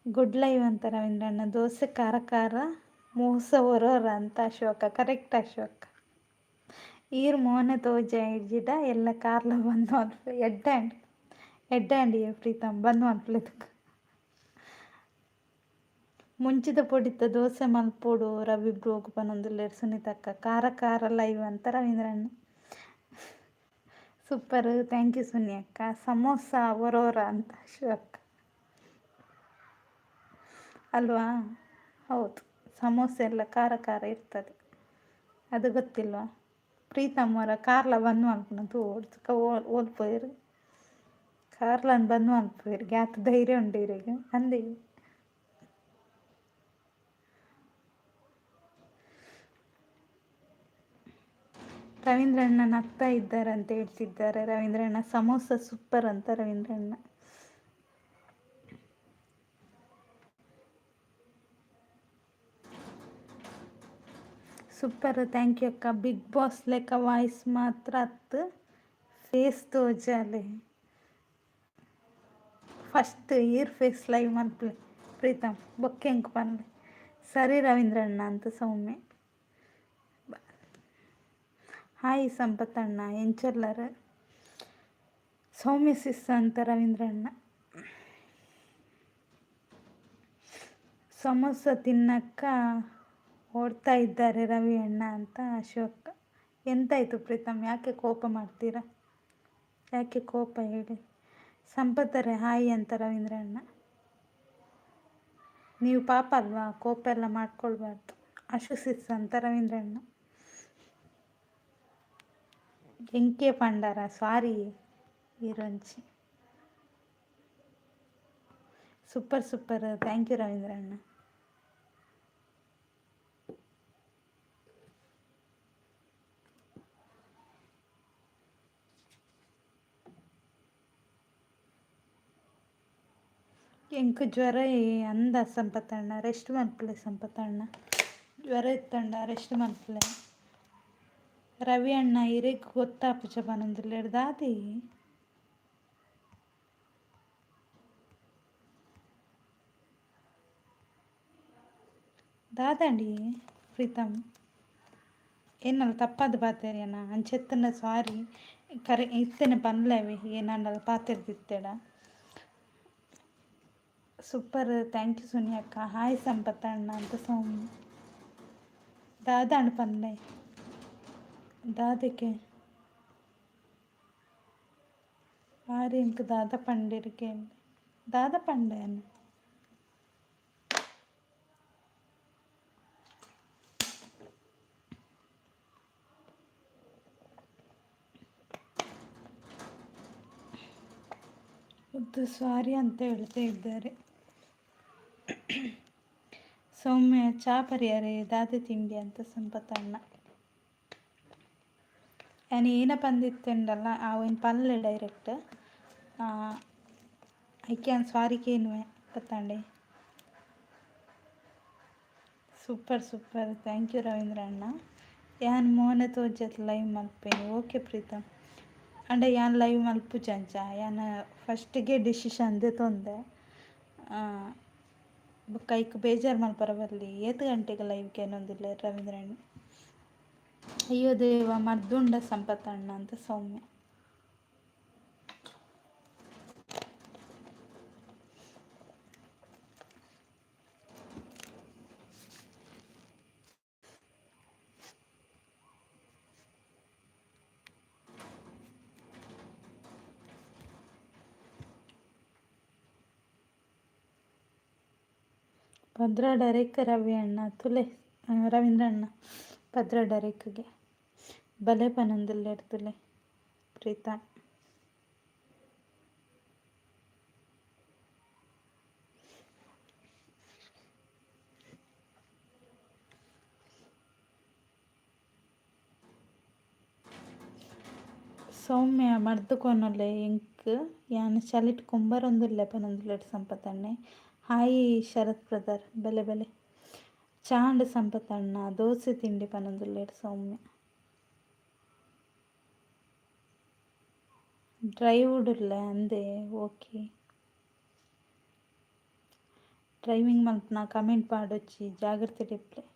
ಗುಡ್ ಲೈವ್ ಅಂತ ರವೀಂದ್ರಣ್ಣ. ದೋಸೆ ಖಾರ ಖಾರ ಮೋಸ ಒರೋರ ಅಂತ ಅಶೋಕ. ಕರೆಕ್ಟ್ ಅಶೋಕ. ಈರ್ ಮೋನೆ ತೋಜ ಇಜ್ಜಿಡ ಎಲ್ಲ ಕಾರ್ಲ ಬಂದು ಮಲ್ಪೆ. ಎಡ್ಡೆ ಆಂಡ್, ಎಡ್ಡೆ ಆಂಡ್ ಪ್ರೀತಮ್ ಬಂದ್ ಮಲ್ಪುಲೆದಕ್. ಮುಂಚಿದ ಪೊಡಿತ ದೋಸೆ ಮಲ್ಪೊಡು ರವಿ ಬ್ರೋಗ್ ಪನೊಂದುಲ್ಲೆರ್ ಸುನೀತಕ್ಕ. ಖಾರ ಖಾರ ಲೈವ್ ಅಂತ ರವೀಂದ್ರಣ್ಣ. ಸೂಪರ್, thank you Suni ಅಕ್ಕ. ಸಮೋಸ ಒರೋರ ಅಂತ ಅಶೋಕ್ ಅಲ್ವಾ? ಹೌದು, ಸಮೋಸ ಎಲ್ಲ ಖಾರ ಖಾರ ಇರ್ತದೆ, ಅದು ಗೊತ್ತಿಲ್ವಾ? ಪ್ರೀತಮ್ ಅವರ ಕಾರ್ಲ ಬಂದ್ ಮಲ್ಪುನ ತೂವೊಡು. ಓಲ್ ಪೋಯೆರ್? ಕಾರ್ಲನ್ ಬಂದ್ ಮಲ್ಪುವೆರ್, ಗ್ಯಾತ್ ಧೈರ್ಯ ಉಂಡು ಇರೆಗ್ ಅಂದೆ. ರವೀಂದ್ರಣ್ಣ ನಗ್ತಾ ಇದ್ದಾರೆ ಅಂತ ಹೇಳ್ತಿದ್ದಾರೆ ರವೀಂದ್ರಣ್ಣ. ಸಮೋಸ ಸೂಪರ್ ಅಂತ ರವೀಂದ್ರಣ್ಣ. ಸೂಪರ್, thank you ಅಕ್ಕ. ಬಿಗ್ ಬಾಸ್ ಲೆಕ್ಕ ವಾಯ್ಸ್ ಮಾತ್ರ ಅತ್ತು ಫೇಸ್ ತೋಜಾಲೆ. ಫಸ್ಟ್ ಈರ್ ಫೇಸ್ ಲೈವ್ ಮಲ್ಪಲೆ ಪ್ರೀತಮ್, ಬೊಕ್ಕೆ ಎಂಕ್ ಪನ್ಲೆ. ಸರಿ ರವೀಂದ್ರಣ್ಣ ಅಂತ ಸೌಮ್ಯ. ಹಾಯ್ ಸಂಪತ್ತಣ್ಣ, ಎಂಚೊಲ್ಲರ್? ಸೌಮ್ಯ ಸಿಸ್ ಅಂತ ರವೀಂದ್ರಣ್ಣ. ಸಮೋಸ ತಿನ್ನಕ್ಕ ಓಡ್ತಾ ಇದ್ದಾರೆ ರವಿ ಅಣ್ಣ ಅಂತ ಅಶೋಕ್. ಎಂತಾಯಿತು ಪ್ರೀತಮ್, ಯಾಕೆ ಕೋಪ ಮಾಡ್ತೀರಾ? ಯಾಕೆ ಕೋಪ ಹೇಳಿ? ಸಂಪತ್ತರೆ ಹಾಯ್ ಅಂತ ರವೀಂದ್ರಣ್ಣ. ನೀವು ಪಾಪ ಅಲ್ವಾ, ಕೋಪ ಎಲ್ಲ ಮಾಡ್ಕೊಳ್ಬಾರ್ದು. ಅಶೋಕ್ ಸಿಸ್ ಅಂತ ರವೀಂದ್ರಣ್ಣ. ಎಂಕೆ ಪಂಡಾರ ಸಾರಿ ಈರೊಂಜಿ. ಸೂಪರ್ ಸೂಪರ್, thank you ರವೀಂದ್ರಣ್ಣ. ಎಂಕ್ ಜ್ವರ ಅಂದ ಸಂಪತ್ತಣ್ಣ, ರೆಸ್ಟ್ ಮಲ್ಪುಲೆ ಸಂಪತ್ತಣ್ಣ. ಜ್ವರ ಇತ್ತಂಡ ರೆಸ್ಟ್ ಮಲ್ಪುಲೆ. ರವಿ ಅಣ್ಣ ಇರೆಗ್ ಗೊತ್ತಾಪುಜ ಪನೊಂದುಲ್ಲೆರ್ ದಾದೆ? ದಾದಂಡಿ ಪ್ರೀತಮ್, ಏನಲ್ಲ ತಪ್ಪಾದ್ ಪಾತೆರ್ಯನ? ಅಂಚೆತ್ತುಂಡ ಸಾರಿ, ಕರೆ ಇತ್ತೆನೆ ಪನ್ಲೆ ಏನಾಂಡಲ ಪಾತೆರ್ದಿತ್ತೆಡ. ಸೂಪರ್, thank you Suni ಅಕ್ಕ. ಹಾಯ್ ಸಂಪತ್ತಣ್ಣ ಅಂತ ಸೌಮ್ಯ. ದಾದಾಂಡ್ ಪನ್ಲೆ ದಾದಕ್ಕೆ? ಆರ್ ಎಂಕ್ ದಾದ ಪಂಡೆರ್ ಕೇನ್ಲೆ. ದಾದ ಪಂಡೆ ಯಾನ್? ಮುದ್ದು ಸಾರಿ ಅಂತ ಹೇಳ್ತಾ ಇದ್ದಾರೆ. ಸೌಮ್ಯ, ಚಾ ಪರಿಯಾರೆ, ದಾದೆ ತಿಂಡಿ ಅಂತ ಸಂಪತ್ತಣ್ಣ. ಯಾನ್ ಏನ ಪಂದಿತ್ತೆಂಡಲ್ಲ ಅವೇನು ಪಲ್ಲೆ ಡೈರೆಕ್ಟ್ ಐಕೆ ಯಾನ್ ಸಾರಿ ಕೇನುವೆ ಪತ್ತಾಂಡೆ. Super super, thank you Ravindra ಅಣ್ಣ. ಯಾನ್ ಮೋನೆ ತೋಜತ್ ಲೈವ್ ಮಲ್ಪೇನಿ. ಓಕೆ ಪ್ರೀತಮ್. ಅಂಡ ಯಾನ್ ಲೈವ್ ಮಲ್ಪುಜಂಚ, ಯಾನ್ ಫಸ್ಟಿಗೆ ಡಿಸಿಷನ್ ದೆತೊಂದೆ. ಬೊಕ್ಕ ಐಕ್ ಬೇಜಾರು ಮಲ್ಪರ ಬಲ್ಲಿ. ಏತ್ ಗಂಟೆಗೆ ಲೈವ್ ಕೇನೊಂದುಲ್ಲೆರ್ ರವೀಂದ್ರ ಅಣ್ಣ. ಅಯ್ಯೋ ದೇವ, ಮರ್ದುಂಡ ಸಂಪತ್ತಣ್ಣ ಅಂತ ಸೌಮ್ಯ. 12ಕ್ಕೆ ರವಿ ಅಣ್ಣ ತುಲೆ, ರವೀಂದ್ರ ಅಣ್ಣ 12ಕ್ಕೆ ಬಲೆ ಪನೊಂದುಲ್ಲೆರ್ ತುಲೆ ಪ್ರೀತಾ. ಸೌಮ್ಯ ಮರ್ದ್ ಕೊನೊಲೆ ಎಂಕ್, ಯಾನ್ ಚಳಿಟ್ ಕುಂಬರೊಂದುಲ್ಲೆ ಪನೊಂದುಲ್ಲೆರ್ ಸಂಪತಣ್ಣೆ. ಹಾಯ್ ಶರತ್ ಬ್ರದರ್, ಬಲೆ ಬಲೆ. ಚಾಂಡ್ ಸಂಪತಣ್ಣ, ದೋಸೆ ತಿಂಡಿ ಪನೊಂದುಲ್ಲೆರ್ ಸೌಮ್ಯ. ಡ್ರೈವುಡುಲ್ಲೆ ಅಂದೆ, ಓಕೆ. ಡ್ರೈವಿಂಗ್ ಮಲ್ಪುನ ಕಮೆಂಟ್ ಪಾಡೊಚ್ಚಿ, ಜಾಗ್ರತೆ ಇಪ್ಪುಲೆ.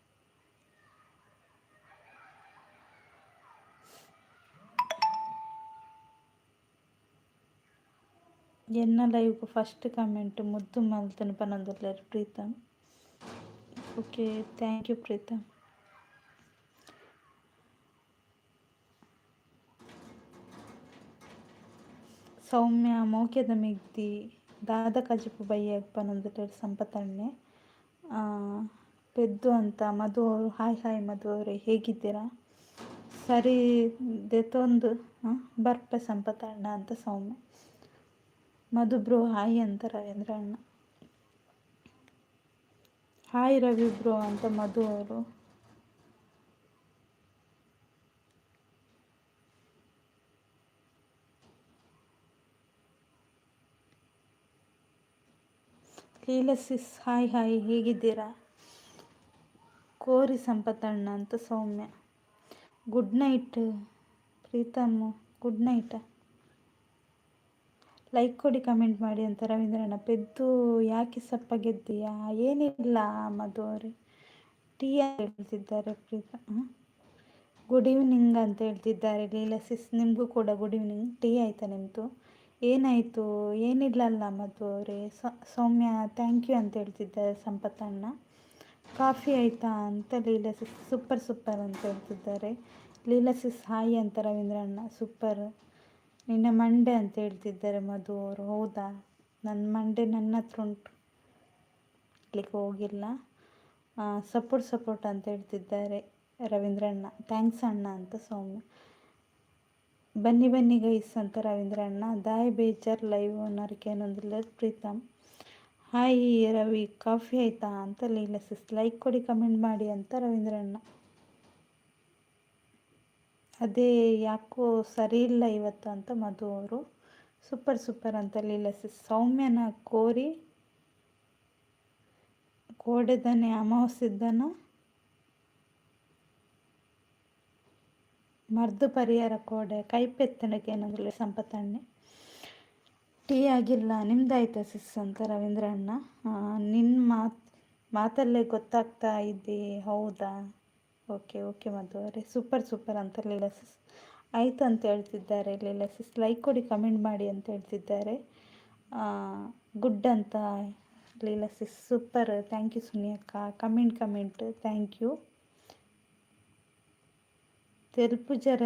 ಎನ್ನ ಲೈವ್ಗ್ ಫಸ್ಟ್ ಕಮೆಂಟ್ ಮುದ್ದು ಮಲ್ತುನು ಪನೊಂದುಲ್ಲೆರ್ Preetham. Okay, thank you Preetham. Soumya ಮೋಕೆದ ಮಿಗ್ದಿ, ದಾದ ಕಜಿಪು ಬಯ್ಯಗ್ ಪನೊಂದುಲ್ಲೆರ್ ಸಂಪತಣ್ಣೆ. ಪೆದ್ದು ಅಂತ ಮಧು ಅವರು. ಹಾಯ್ ಹಾಯ್ ಮಧು ಅವರೇ, ಹೇಗಿದ್ದೀರಾ? ಸರಿ ದೆತೊಂದು ಬರ್ಪೆ ಸಂಪತಣ್ಣ ಅಂತ ಸೌಮ್ಯ. ಮಧು ಬ್ರೋ ಹಾಯ್ ಅಂತ ರವೀಂದ್ರ ಅಣ್ಣ. ಹಾಯ್ ರವಿ ಬ್ರೋ ಅಂತ ಮಧು ಅವರು. ಲೀಲಾ ಸಿಸ್ ಹಾಯ್ ಹಾಯ್, ಹೇಗಿದ್ದೀರಾ? ಕೋರಿ ಸಂಪತಣ್ಣ ಅಂತ Soumya. Good night Preetham, good night. Like ಕೊಡಿ, ಕಮೆಂಟ್ ಮಾಡಿ ಅಂತ ರವೀಂದ್ರಣ್ಣ. ಪೆದ್ದು ಯಾಕೆ ಸಪ್ಪಗೆದ್ದೀಯಾ? ಏನಿಲ್ಲ ಮಧು ಅವರೇ. ಟೀ ಹೇಳ್ತಿದ್ದಾರೆ ಪ್ರೀತಮ್. ಗುಡ್ ಈವ್ನಿಂಗ್ ಅಂತ ಹೇಳ್ತಿದ್ದಾರೆ ಲೀಲಾ ಸಿಸ್. ನಿಮಗೂ ಕೂಡ ಗುಡ್ ಈವ್ನಿಂಗ್. ಟೀ ಆಯಿತಾ ನಿಮ್ಮದು? ಏನಾಯಿತು? ಏನಿಲ್ಲಲ್ಲ ಮಧು ಅವರೇ. ಸೌಮ್ಯ thank you ಅಂತ ಹೇಳ್ತಿದ್ದಾರೆ ಸಂಪತ್ತಣ್ಣ. ಕಾಫಿ ಆಯಿತಾ ಅಂತ ಲೀಲಾ ಸಿಸ್. ಸೂಪರ್ ಸೂಪರ್ ಅಂತ ಹೇಳ್ತಿದ್ದಾರೆ ಲೀಲಾ ಸಿಸ್. ಹಾಯ್ ಅಂತ ರವೀಂದ್ರಣ್ಣ. ಸೂಪರ್ ನಿನ್ನ ಮಂಡೆ ಅಂತ ಹೇಳ್ತಿದ್ದಾರೆ ಮಧು ಅವರು. ಹೌದಾ? ನನ್ನ ಮಂಡೆ ನನ್ನ ಹತ್ರ ಉಂಟು, ಇಲ್ಲಿಗೆ ಹೋಗಿಲ್ಲ. ಸಪೋರ್ಟ್ ಸಪೋರ್ಟ್ ಅಂತ ಹೇಳ್ತಿದ್ದಾರೆ ರವೀಂದ್ರಣ್ಣ. Thanks ಅಣ್ಣ ಅಂತ ಸೌಮ್ಯ. ಬನ್ನಿ ಬನ್ನಿ ಗೈಸ್ ಅಂತ ರವೀಂದ್ರಣ್ಣ. ದಾಯ್ ಬೇಜಾರ್ ಲೈವ್ ನರಕೇನೊಂದಿಲ್ಲ ಪ್ರೀತಮ್. ಹಾಯ್ ರವಿ, ಕಾಫಿ ಆಯಿತಾ ಅಂತ ಲೀಲಾ ಸಿಸ್. ಲೈಕ್ ಕೊಡಿ, ಕಮೆಂಟ್ ಮಾಡಿ ಅಂತ ರವೀಂದ್ರಣ್ಣ. ಅದೇ ಯಾಕೋ ಸರಿ ಇಲ್ಲ ಇವತ್ತು ಅಂತ ಮಧು ಅವರು. ಸೂಪರ್ ಸೂಪರ್ ಅಂತ ಲೀಲಾ ಸಿಸ್. ಸೌಮ್ಯನ ಕೋರಿ ಕೋಡೆದನೆ ಅಮಾವಾಸ್ಯೆದನ ಮರ್ದು ಪರಿಹಾರ ಕೋಡೆ ಕೈಪೆತ್ತನಕ್ಕೆ ಸಂಪತ್ತಣ್ಣೆ. ಟೀ ಆಗಿಲ್ಲ, ನಿಮ್ದಾಯ್ತಾ ಸಿಸ್ ಅಂತ ರವೀಂದ್ರ ಅಣ್ಣ. ನಿನ್ನ ಮಾತಲ್ಲೇ ಗೊತ್ತಾಗ್ತಾ ಇದೆ. ಹೌದಾ? ಓಕೆ ಓಕೆ ಮಧು ಅವರೇ. ಸೂಪರ್ ಸೂಪರ್ ಅಂತ ಲೀಲಾ ಸಿಸ್. ಆಯಿತು ಅಂತ ಹೇಳ್ತಿದ್ದಾರೆ ಲೀಲಾ ಸಿಸ್. ಲೈಕ್ ಕೊಡಿ, ಕಮೆಂಟ್ ಮಾಡಿ ಅಂತ ಹೇಳ್ತಿದ್ದಾರೆ. ಗುಡ್ ಅಂತ Leela sis. Super, thank you Suni ಅಕ್ಕ. Comment comment, thank you. ತೆಲುಪು ಜರ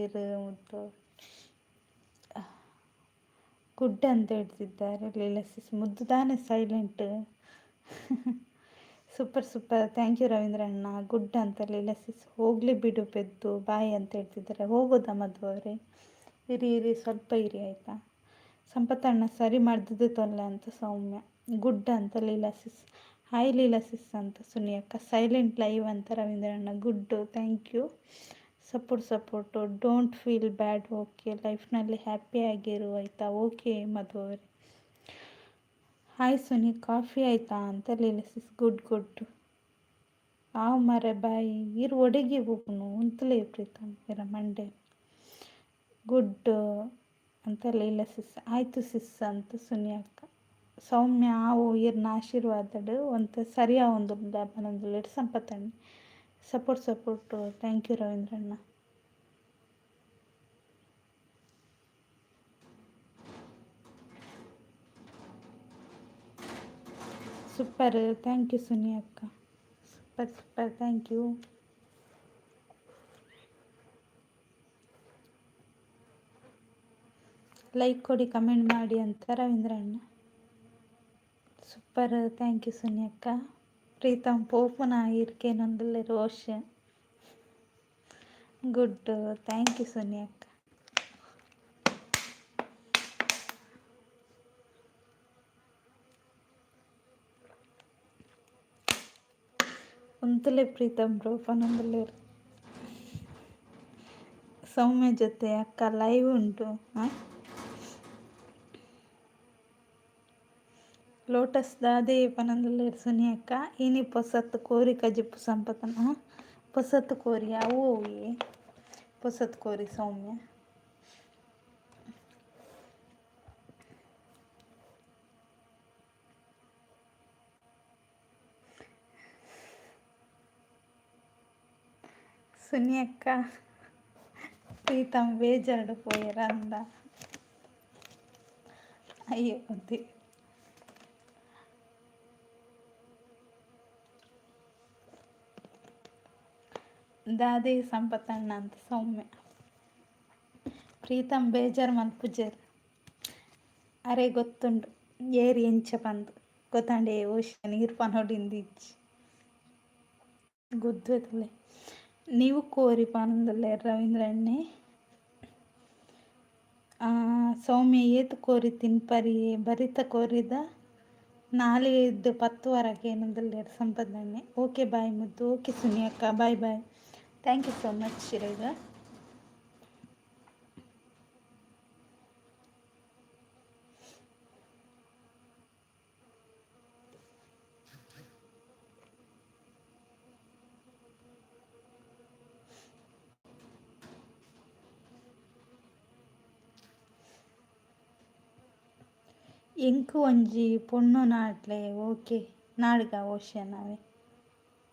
ಇರು ಮುದ್ದು. ಗುಡ್ ಅಂತ ಹೇಳ್ತಿದ್ದಾರೆ ಲೀಲಾ ಸಿಸ್. ಮುದ್ದು ತಾನೆ silent. Super super, thank you Ravindra ಅಣ್ಣ. ಗುಡ್ ಅಂತ ಲೀಲಾ ಸಿಸ್. ಹೋಗಲಿ ಬಿಡು ಪೆದ್ದು, ಬಾಯ್ ಅಂತ ಹೇಳ್ತಿದ್ದಾರೆ. ಹೋಗೋದಾ ಮಧು ಅವರೇ? ಇರಿ ಇರಿ, ಸ್ವಲ್ಪ ಇರಿ ಆಯಿತಾ. ಸಂಪತ್ತಣ್ಣ ಸರಿ ಮರ್ದದು ತೊಲ್ಲೆ ಅಂತ ಸೌಮ್ಯ. ಗುಡ್ ಅಂತ ಲೀಲಾ ಸಿಸ್. ಹಾಯ್ ಲೀಲಾ ಸಿಸ್ ಅಂತ ಸುನಿಯಕ್ಕ. ಸೈಲೆಂಟ್ ಲೈವ್ ಅಂತ ರವೀಂದ್ರಣ್ಣ. Good, thank you. Support support, don't feel bad, okay. ಲೈಫ್ನಲ್ಲಿ ಹ್ಯಾಪಿಯಾಗಿರು ಆಯಿತಾ? ಓಕೆ ಮಧು ಅವರೇ. ಹಾಯ್ ಸುನಿ, ಕಾಫಿ ಆಯಿತಾ ಅಂತ ಲೀಲಾ ಸಿಸ್. Good good. ಆವ್ ಮರೆ ಬಾಯ್ ಇರು ಒಡೆಗೆ ಹೋಗುನು ಉಂತಲೇ ಪ್ರೀತಮ್ ಇರ ಮಂಡೆ. ಗುಡ್ ಅಂತ ಲೀಲಾ ಸಿಸ್. ಆಯಿತು ಸಿಸ್ ಅಂತ ಸುನಿ ಅಕ್ಕ. ಸೌಮ್ಯ ಆವು ಈರ್ನ ಆಶೀರ್ವಾದಡು ಒಂತೆ ಸರಿಯಾವೊಂದುಲ್ಲ ಪನೊಂದುಲ್ಲೆರ್ ಸಂಪತ್ತಣ್ಣೆ. ಸಪೋರ್ಟ್ ಸಪೋರ್ಟು, thank you ರವೀಂದ್ರಣ್ಣ. Super, thank you Suni ಅಕ್ಕ. Super super, thank you. Like ಕೊಡಿ, ಕಮೆಂಟ್ ಮಾಡಿ ಅಂತ ರವೀಂದ್ರಣ್ಣ. ಸೂಪರ್, thank you Suni ಅಕ್ಕ. Preetham ಪೋಪುನ ಇರ್ಕೇನೊಂದುಲ್ಲೆರ್ Roshan. Good, thank you Suni ಅಕ್ಕ. ಉಂತುಲೆ ಪ್ರೀತಮ್ ಬ್ರೋ ಪನೊಂದುಲ್ಲೆರ್. ಸೌಮ್ಯ ಜೊತೆ ಅಕ್ಕ ಲೈವ್ ಉಂಟು. ಹಾಂ, ಲೋಟಸ್ ದಾದೆ ಪನೊಂದುಲ್ಲೆರ್ ಸುನಿ ಅಕ್ಕ. ಇನಿ ಪೊಸತ್ ಕೋರಿ ಕಜಿಪು ಸಂಪತನ. ಪೊಸತ್ ಕೋರಿ ಅವು ಒವ್ವೆ ಪೊಸತ್ ಕೋರಿ ಸೌಮ್ಯ? ಸುನಿ ಅಕ್ಕ ಪ್ರೀತಮ್ ಬೇಜಾರ್ಡ್ ಪೋಯೆರ್ ಅಂದ. ಅಯ್ಯೋ they. ದಾದೆ ಸಂಪತ್ತಣ್ಣ ಅಂತ ಸೌಮ್ಯ. ಪ್ರೀತಮ್ ಬೇಜಾರ್ ಮನ್ಪುಜೆರ್, ಅರೆ ಗೊತ್ತುಂಡು ಏರ್ ಎಂಚ ಪಂದ್. ಗೊತ್ತಾಂಡೆ ಓಷನ್ ಈರ್ ಪನೊಡಿಂದ್ ಇಜ್ಜಿ. ಗುದ್ದುವೆತುಲ್ಲೆ ನೀವು ಕೋರಿ ಪನೊಂದುಲ್ಲೆರ್ ರವೀಂದ್ರಣ್ಣೆ. ಸೌಮ್ಯ ಏತ್ ಕೋರಿ ತಿನ್ಪರಿಯೆ ಬರಿತ ಕೋರಿದ ನಾಲೆಡ್ದ್ ಪತ್ತ್ ವಾರ ಕೇನೊಂದುಲ್ಲೆರ್ ಸಂಪತ್ತಣ್ಣೆ. ಓಕೆ ಬಾಯ್ ಮುದ್ದು. ಓಕೆ ಸುನಿ ಅಕ್ಕ, bye bye, thank you so much ಇರೆಗ್. ಎಂಕ್ ಒಂಜಿ ಪೊಣ್ಣು ನಾಡ್ಲೆ. ಓಕೆ ನಾಡ್ಗ ಓಷನ್ ಅವೆ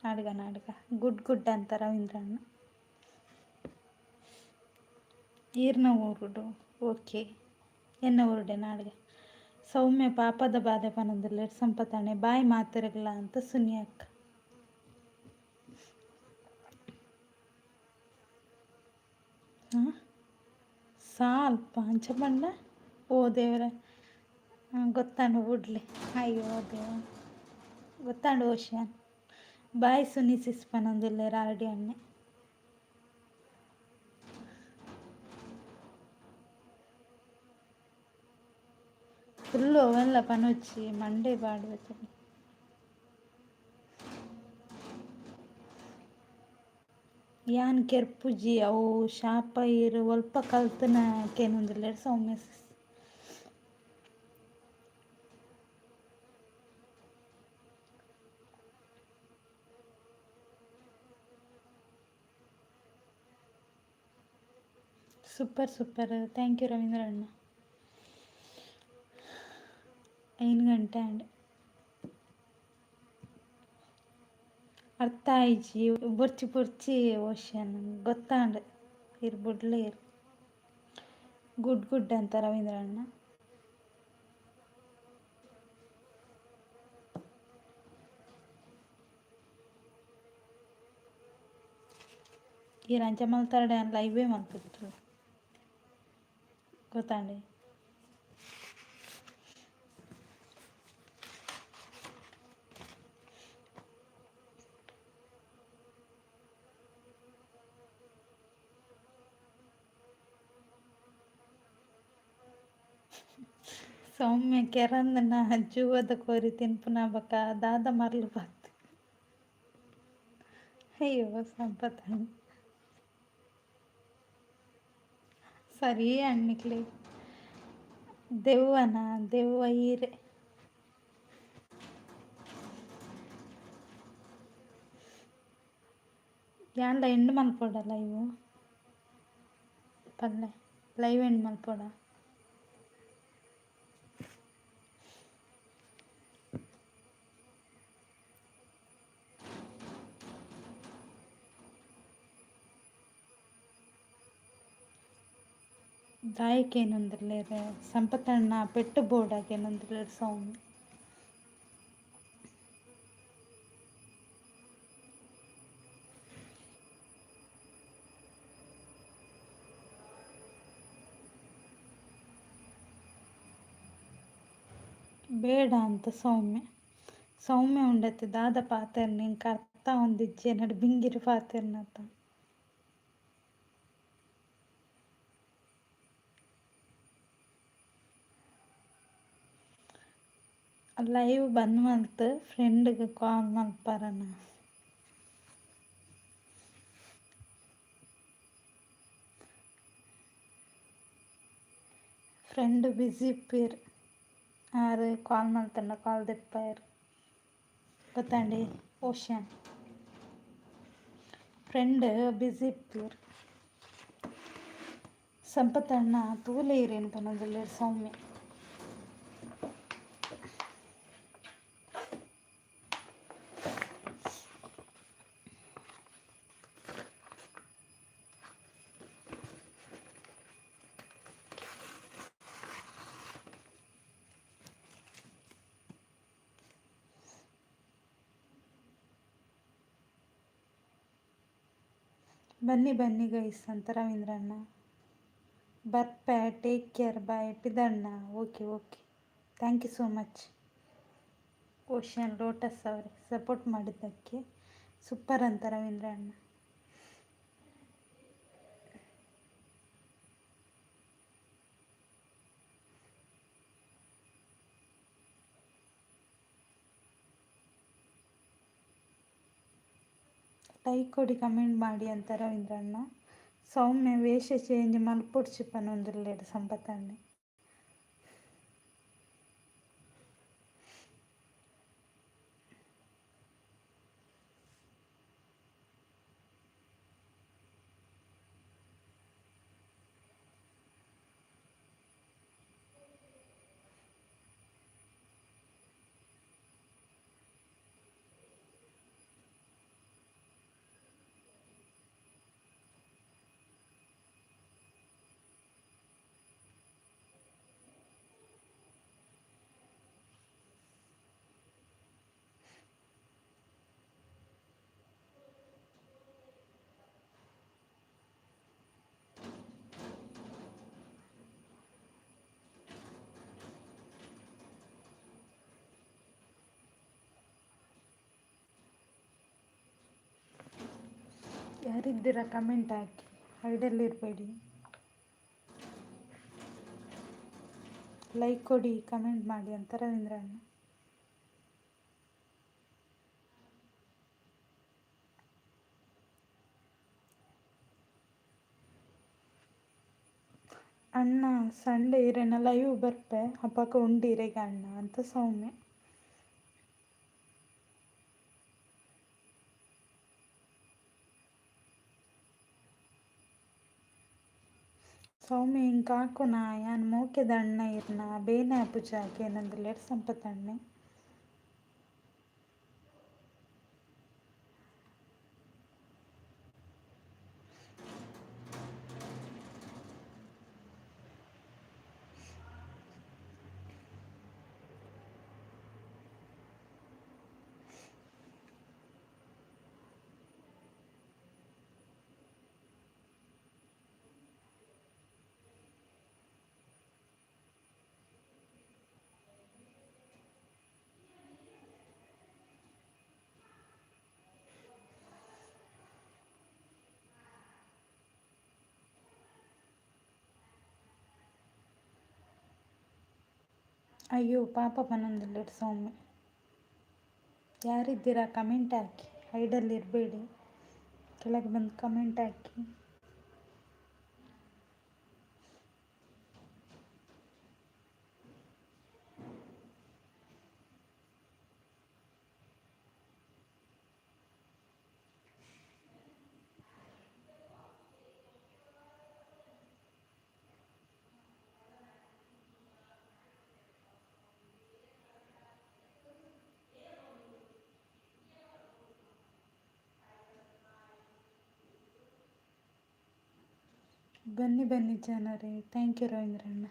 ನಾಡ್ಗ ನಾಡ್ಗ. ಗುಡ್ ಗುಡ್ ಅಂತ ರವೀಂದ್ರಣ್ಣ. ಈರ್ನ ಊರುಡು? ಓಕೆ, ಎನ್ನ ಊರುಡೆ ನಾಡ್ಗ. ಸೌಮ್ಯ ಪಾಪದ ಬಾಧೆ ಪನೊಂದುಲ್ಲೆರ್ ಸಂಪತ್ತಣ್ಣೆ. ಬಾಯ್ ಮಾತೆರೆಗ್ಲಾ ಅಂತ ಸುನಿ ಅಕ್ಕ. ಹಾಂ, ಸಾಲ್ಪ ಅಂಚ ಪಂಡ ಓ ದೇವರೇ ಗೊತ್ತಾಂಡು ಬುಡ್ಲೆ. ಅಯ್ಯೋ ದೇವ, ಗೊತ್ತಾಂಡು ಓಷನ್. ಬಾಯ್ ಸುನಿ ಸಿಸ್ ಪನೊಂದುಲ್ಲೆರ್ ಆರ್ ಡಿ ಅಣ್ಣೆ. ಫುಲ್ಲು ಅವೆಲ್ಲ ಪನೊಚ್ಚಿ ಮಂಡೆ ಪಾಡ್ವೆತುಂಡು. ಯಾನ್ ಕೆರ್ಪುಜಿ ಅವು ಶಾಪ ಈರ್ ಒಲ್ಪ ಕಲ್ತ್ನ ಕೇನೊಂದುಲ್ಲೆರ್ Soumya sis. Super super, thank you Ravindra ಅಣ್ಣ. ಐನ್ ಗಂಟೆ ಆಂಡ್. ಅರ್ಥ ಆಯಿಜಿ. ಬೊರ್ಚಿ ಬೊರ್ಚಿ ಓಷನ್, ಗೊತ್ತಾಂಡ್ ಈರ್ ಬುಡ್ಲೆ ಈರ್. ಗುಡ್ ಗುಡ್ ಅಂತ ರವೀಂದ್ರ ಅಣ್ಣ. ಈರ್ ಅಂಚ ಮಲ್ತರ್ಡ ಯಾನ್ ಲೈವೇ ಮಲ್ಪುಜಿ ಗೊತ್ತಾಂಡೆ. ಸೌಮ್ಯ ಕೆರಂದನ ಜೂವದ ಕೋರಿ ತಿನ್ಪುನ ಬೊಕ ದಾದ ಮರ್ಲ್ ಪತ್ ಅಯ್ಯೋ ಸಂಪತ್. ಸರಿ ಅಣ್ಣಿಕ್ಲೆ ದೆವ್ವನ ದೆವ್ವ ಈರೆ. ಯಾನ್ಲ ಎಂಡ್ ಮಲ್ಪೊಡ ಲೈವ್ ಪಲ್ಲೆ ಲೈವ್ ಎಂಡ್ ಮಲ್ಪೊಡ. ದಾಯಕೇನೊಂದುಲ್ಲೆರ್ ಸಂಪತಣ್ಣ ಪೆಟ್ಟು ಬೋಡಾಗೇನೊಂದುಲ್ಲೆರ್ ಸೌಮ್ಯ. ಬೇಡ ಅಂತ ಸೌಮ್ಯ. ಸೌಮ್ಯ ಉಂಡತೆ ದಾದ ಪಾತೆರ್ನ ಎಂಕ್ ಅರ್ಥ ಆವೊಂದಿಜ್ಜಿ ಎನಡ್ ಬಿಂಗಿರ್ ಪಾತೆರ್ನತ. ಲೈವ್ ಬಂದ್ ಮಲ್ತ್ ಫ್ರೆಂಡ್ಗ್ ಕಾಲ್ ಮಲ್ಪರನ. ಫ್ರೆಂಡ್ ಬ್ಯುಸಿ ಇಪ್ಪೆರ್ ಆರ್ ಕಾಲ್ ಮಲ್ತಂಡ ಕಾಲ್ ದೆಪ್ಪಾಯೆರ್ ಗೊತ್ತಾಂಡೆ ಓಷನ್ ಫ್ರೆಂಡ್ ಬ್ಯುಸಿ ಇಪ್ಪೆರ್. ಸಂಪತಣ್ಣ ತೂಲೆ ಇರೇನು ಪನೊಂದುಲ್ಲೆರ್ ಸೌಮ್ಯ. ಬನ್ನಿ ಬನ್ನಿ ಗೈಸ್ ಅಂತ ರವೀಂದ್ರಣ್ಣ. ಬರ್ಪೆ ಟೇಕ್ ಕೇರ್ ಬಾಯ್ ಪಿದಣ್ಣ. Okay okay, thank you so much Ocean Lotus ಅವರೇ ಸಪೋರ್ಟ್ ಮಾಡಿದ್ದಕ್ಕೆ. ಸೂಪರ್ ಅಂತ ರವೀಂದ್ರ ಅಣ್ಣ. ಲೈಕ್ ಕೊಡಿ ಕಮೆಂಟ್ ಮಾಡಿ ಅಂತ ರವೀಂದ್ರಣ್ಣ. ಸೌಮ್ಯ ವೇಷ ಚೇಂಜ್ ಮಲ್ಪೊಡ್ಚಿ ಪನೊಂದುಲ್ಲೆರ್ ಸಂಪತಣ್ಣೆ. ಯಾರಿದ್ದೀರಾ ಕಮೆಂಟ್ ಹಾಕಿ, ಹೈಡಲ್ಲಿರಬೇಡಿ. ಲೈಕ್ ಕೊಡಿ ಕಮೆಂಟ್ ಮಾಡಿ ಅಂತ ರವೀಂದ್ರ ಅಣ್ಣ. ಅಣ್ಣ ಸಂಡೆ ಇರೇನ ಲೈವ್ ಬರ್ಪೆ ಅಪಗ ಉಂಡು ಇರೆಗ್ ಅಣ್ಣ ಅಂತ ಸೌಮ್ಯ. ಸೌಮ್ಯ ಎಂಕ್ ಆಕುನ ಯಾನ್ ಮೋಕೆದ ಅಣ್ಣ ಇರ್ನ ಬೇನೆ ಆಪುಜ ಕೇನೊಂದುಲ್ಲೆರ್ ಸಂಪತಣ್ಣೆ. ಅಯ್ಯೋ ಪಾಪ ಪನೊಂದುಲ್ಲೆರ್ ಸೌಮ್ಯ. ಯಾರಿದ್ದೀರಾ ಕಮೆಂಟ್ ಹಾಕಿ, ಹೈಡಲ್ಲಿ ಇರಬೇಡಿ, ಕೆಳಗೆ ಬಂದು ಕಮೆಂಟ್ ಹಾಕಿ. ಬನ್ನಿ ಬನ್ನಿ ಜನರೇ. Thank you ರವೀಂದ್ರಣ್ಣ.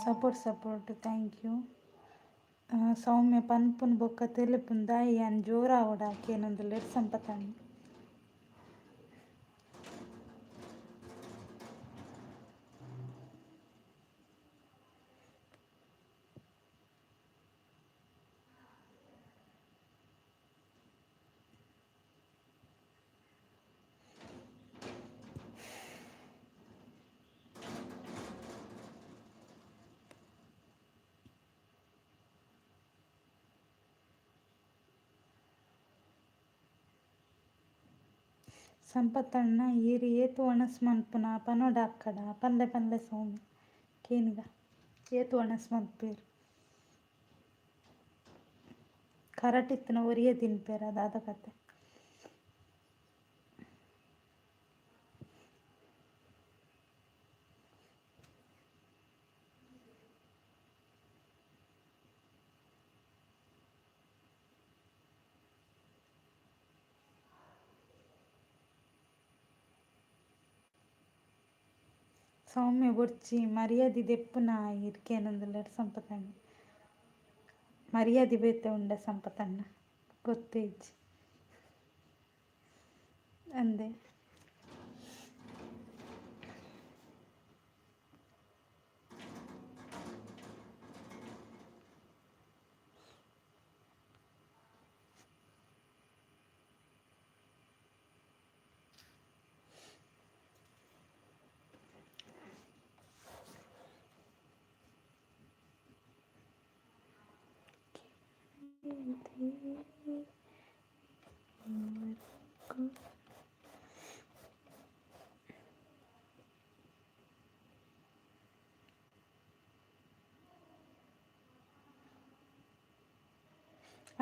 Support support, thank you. Soumya ಪನ್ಪುನ್ ಬೊಕ್ಕ ತೆಲಿಪುನ್ ದಾಯಿ ಯಾನ್ ಜೋರಾವೊಡ ಕೇನೊಂದುಲ್ಲೆರ್ ಸಂಪತಣ್ಣ. ಸಂಪತಣ್ಣ ಈರ್ ಏತ್ ವಣಸ್ ಮನ್ಪುನ ಪನೊಡಾಕ್ಕಡ ಪನ್ಲೆ ಪನ್ಲೆ ಸೌಮ್ಯ ಕೇನುಗ ಏತ್ ವಣಸ್ ಮನ್ಪುವೆರ್ ಕರಟಿತ್ತಿನ ಒರಿಯೆ ತಿನ್ಪೆರ್ ದಾದ ಕತೆ. ಸೌಮ್ಯ ಬೊರ್ಚಿ ಮರ್ಯಾದಿ ದೆಪ್ಪುನ ಈರ್ ಕೇನೊಂದುಲ್ಲೆರ್ ಸಂಪತಣ್ಣ. ಮರ್ಯಾದಿ ಬೇತೆ ಉಂಡ ಸಂಪತಣ್ಣ ಗೊತ್ತೇ ಇಜ್ಜಿ ಅಂದೆ.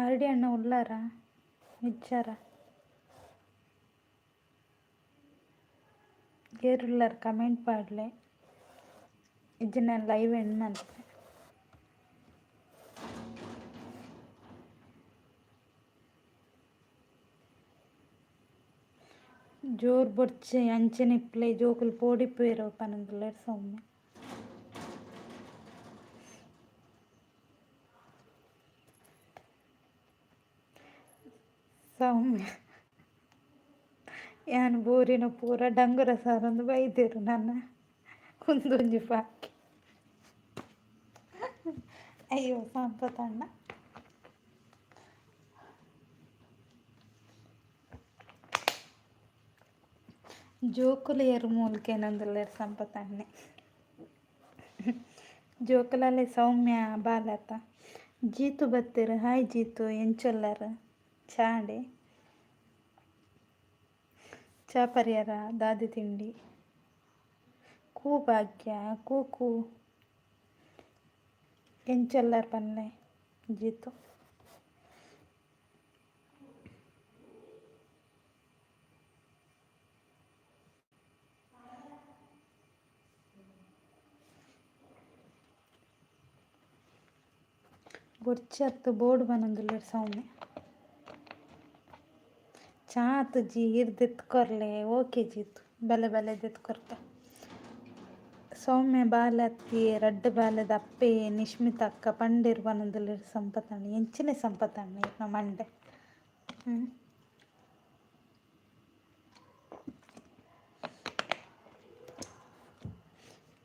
ಆರ್ಡಿ ಅಣ್ಣ ಉಲ್ಲಾರ ಇಜ್ಜಾರ? ಏರ್ ಉಲ್ಲಾರ್ ಕಮೆಂಟ್ ಪಾಡ್ಲೆ, ಇಜ್ಜಿ ನಾನು ಲೈವ್ ಎಂಡ್ ಮಲ್ಪೆ. ಜೋರು ಬೊರ್ಚಿ ಅಂಚನೆ ಇಪ್ಪುಲೆ ಜೋಕುಲು ಪೋಡಿಪುವೆರ್ ಪನೊಂದುಲ್ಲೆರ್ ಸೌಮ್ಯ. ಸೌಮ್ಯ ಯಾನ್ ಬೂರಿನ ಪೂರ ಡಂಗುರ ಸಾರೊಂದು ಬೈದೆರ್ ನನ ಉಂದೊಂಜಿ ಬಾಕಿ. ಅಯ್ಯೋ ಸಂಪತಣ್ಣ. ಜೋಕುಲು ಏರ್ ಮೂಲು ಕೇನೊಂದುಲ್ಲೆರ್ ಸಂಪತಣ್ಣೆ. ಜೋಕುಲಲೆ ಸೌಮ್ಯ ಬಾಲತ. ಜೀತು ಬತ್ತೆರ್ ಹಾಯ್ ಜೀತು ಎಂಚೊಲ್ಲರ್ ಚಾಂಡೆ ಚಾ ಪರಿಯರ ದಾದಿ ತಿಂಡಿ ಕೂ ಭಾಗ್ಯ ಕೂಕು ಎಂಚೊಲ್ಲರ್ ಪನ್ಲೆ ಜೀತು. ಬೊರ್ಚಿ ಅತ್ತ್ ಬೋಡು ಪನೊಂದುಲ್ಲೆರ್ ಸೌಮ್ಯ. ಚಾ ಆತ್ ಜಿ ಈರ್ ದೆತ್ತ್ ಕೊರ್ಲೆ ಓಕೆ ಜೀತು ಬಲೆ ಬಲೆ ದೆತ್ತ್ ಕೊರ್ಪೆ. ಸೌಮ್ಯ ಬಾಲೆ ಅತ್ತಿಯೆ ರಡ್ಡ್ ಬಾಲೆದ ಅಪ್ಪೆಯೆ ನಿಶ್ಮಿತ ಅಕ್ಕ ಪಂಡೆರ್ ಪನೊಂದುಲ್ಲೆರ್ ಸಂಪತಣ್ಣ. ಎಂಚಿನೆ ಸಂಪತಣ್ಣ ಈರ್ನ ಮಂಡೆ.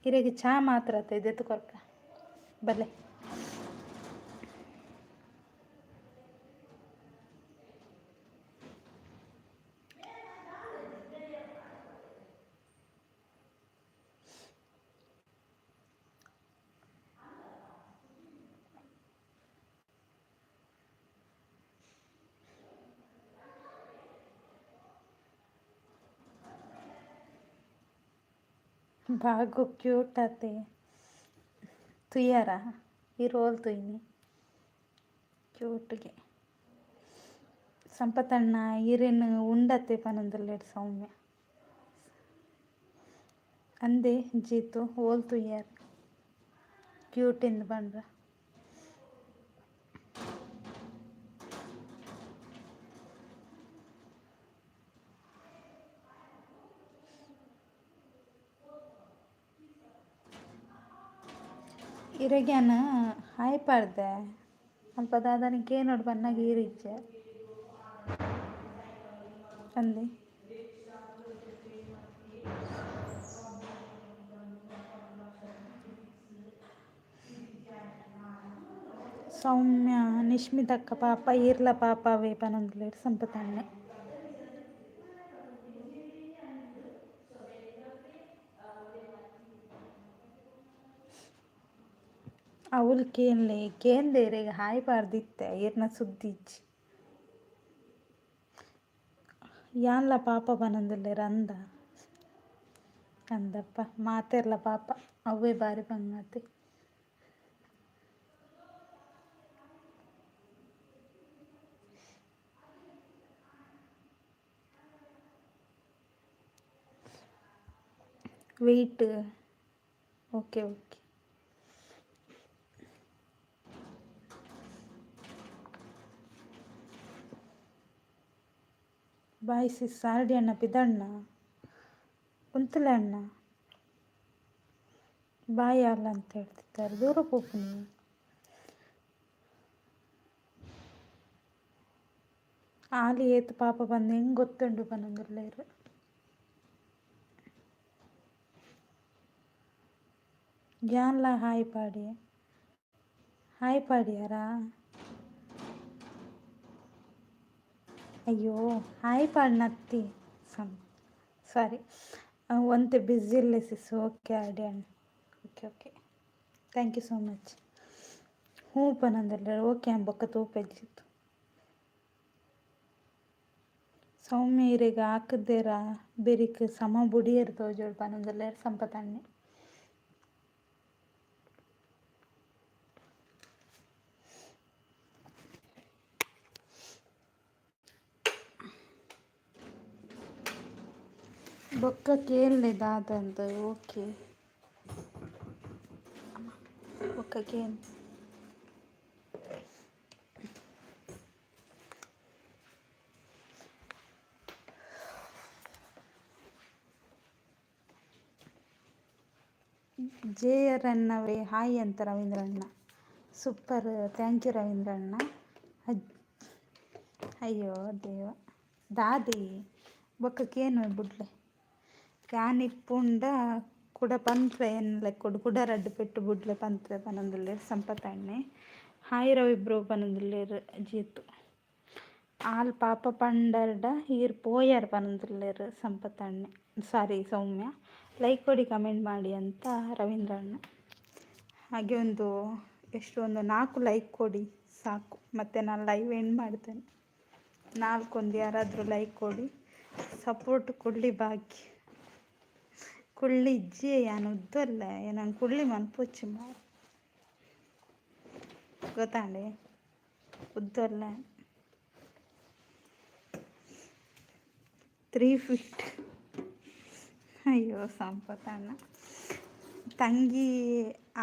ಇರೆಗ್ ಚಾ ಮಾತ್ರ ಅತ್ತೆ ದೆತ್ತ್ ಕೊರ್ಪೆ ಬಲೆ. ಬಾಗು ಕ್ಯೂಟ್ ಆತೆ ತುಯ್ಯಾರ ಈ ರೋಲ್ ತುಯ್ನಿ ಕ್ಯೂಟ್ಗೆ. ಸಂಪತಣ್ಣ ಈರೇನು ಉಂಡತೆ ಪನೊಂದುಲ್ಲೆರ್ ಸೌಮ್ಯ. ಅಂದೆ ಜೀತು ಓಲ್ ತೂಯರ್ ಕ್ಯೂಟ್ ಇಂದ್ ಪಂಡ್ರ. ಇರೆಗ್ಯಾನ್ ಹಾಯ್ ಪಾಡ್ದೆ ಅಲ್ಪ ದಾದನ ಕೇನೊಡು ಪನ್ನಗ ಈರ್ ಇಜ್ಜರ್ ಅಂದೆ. ಸೌಮ್ಯ ನಿಶ್ಮಿತಕ್ಕ ಪಾಪ ಈರ್ಲ ಪಾಪ ಅವೇ ಪನೊಂದುಲ್ಲೆರ್ ಸಂಪತಣ್ಣೆ. ಅವುಲು ಕೇನ್ಲೆ ಕೇಂದೆ ಇರೆಗ್ ಹಾಯ್ ಪಾಡ್ದಿತ್ತೆ ಈರ್ನ ಸುದ್ದಿ ಇಜ್ಜಿ. ಯಾನ್ಲ ಪಾಪ ಪನೊಂದುಲ್ಲೆರ್ ಅಂದ ಅಂದಪ್ಪ ಮಾತೆರ್ಲ ಪಾಪ ಅವ್ವೇ ಬಾರಿ ಬಂಗಾತೆ. Wait, okay okay. Bye sis. RD ಅಣ್ಣ ಪಿದಣ್ಣ ಉಂತುಲೆ ಅಣ್ಣ. ಬಾಯ್ ಅಲ್ಲ ಅಂತ ಹೇಳ್ತಿದ್ದಾರೆ, ದೂರ ಪೋಪುನಿ. ಆಲಿ ಏತ್ ಪಾಪ ಪಂದ್ ಎಂಕ್ ಗೊತ್ತುಂಡು ಪನೊಂದುಲ್ಲೆರ್. ಯಾನ್ಲ ಹಾಯ್ ಪಾಡಿಯೆ. ಹಾಯ್ ಪಾಡಿಯಾರಾ? ಅಯ್ಯೋ ಹಾಯ್ ಪಾಡ್ನತ್ತಿ ಸಮ್ ಸಾರಿ, ಒಂತೆ ಬ್ಯುಸಿ ಉಲ್ಲೆ ಸಿಸ್. ಓಕೆ ಆರ್‌ಡಿ ಅಣ್ಣ, okay okay, thank you so much. ಹ್ಞೂ ಪನೊಂದುಲ್ಲೆರ್ ಓಕೆ ಬೊಕ್ಕ ತೂಪೆ ಜಿತು. ಸೌಮ್ಯ ಇರೆಗ್ ಆಕ್ದೆರ ಬೆರಿಕ್ ಸಮ ಬುಡಿಯೆರ್ ತೋಜೊಡು ಪನೊಂದುಲ್ಲೆರ್ ಸಂಪತಣ್ಣೆ. ಬೊಕ್ಕ ಕೇನ್ಲೆ ದಾದಂದ್ ಓಕೆ ಬೊಕ್ಕ ಕೇನ್. ಜೆ ಆರ್ ಅಣ್ಣವರೇ ಹಾಯ್ ಅಂತ ರವೀಂದ್ರಣ್ಣ. ಸೂಪರ್, thank you ರವೀಂದ್ರಣ್ಣ. ಅಯ್ಯೋ ದೇವ ದಾದಿ ಬೊಕ್ಕ ಕೇನುವೆ ಬುಡ್ಲೆ. ಯಾನ್ ಇಪ್ಪುಂಡ ಕುಡ ಪನ್ಪೆ ಎನ್ನ ಲೆಕ್ಕೊಡು ಕುಡ ರಡ್ಡ್ ಪೆಟ್ಟ್ ಬುಡ್ಲೆ ಪನ್ಪೆ ಪನೊಂದುಲ್ಲೆರ್ ಸಂಪತ್ ಅಣ್ಣೆ. ಹಾಯ್ ರವಿ ಬ್ರೋ ಪನೊಂದುಲ್ಲೆರ್ ಜೀತು. ಆಲ್ ಪಾಪ ಪಂಡರ್ಡ ಈರ್ ಪೋಯರ್ ಪನೊಂದುಲ್ಲೆರ್ ಸಂಪತ್ ಅಣ್ಣೆ, ಸಾರಿ ಸೌಮ್ಯ. ಲೈಕ್ ಕೊಡಿ ಕಮೆಂಟ್ ಮಾಡಿ ಅಂತ ರವೀಂದ್ರಣ್ಣ. ಹಾಗೆ ಒಂದು ಎಷ್ಟು ಒಂದು 4 ಲೈಕ್ ಕೊಡಿ ಸಾಕು, ಮತ್ತು ನಾನು ಲೈವ್ ಎಂಡ್ ಮಾಡ್ತೇನೆ. ನಾಲ್ಕೊಂದು ಯಾರಾದರೂ ಲೈಕ್ ಕೊಡಿ, ಸಪೋರ್ಟ್ ಕೊಡ್ಲಿ ಬಾಕಿ. ಕುಳ್ಳಿ ಇಜ್ಜಿ ಯಾನ್ ಉದ್ದೊಲ್ಲೆ ಎನನ್ ಕುಳ್ಳಿ ಮನ್ಪೊಚ್ಚಿ ಮಾರ್ರೆ ಗೊತ್ತಾಂಡೆ ಉದ್ದೊಲ್ಲೆ 3 ಫೀಟ್. ಅಯ್ಯೋ ಸಂಪತ್ ಅಣ್ಣ ತಂಗಿ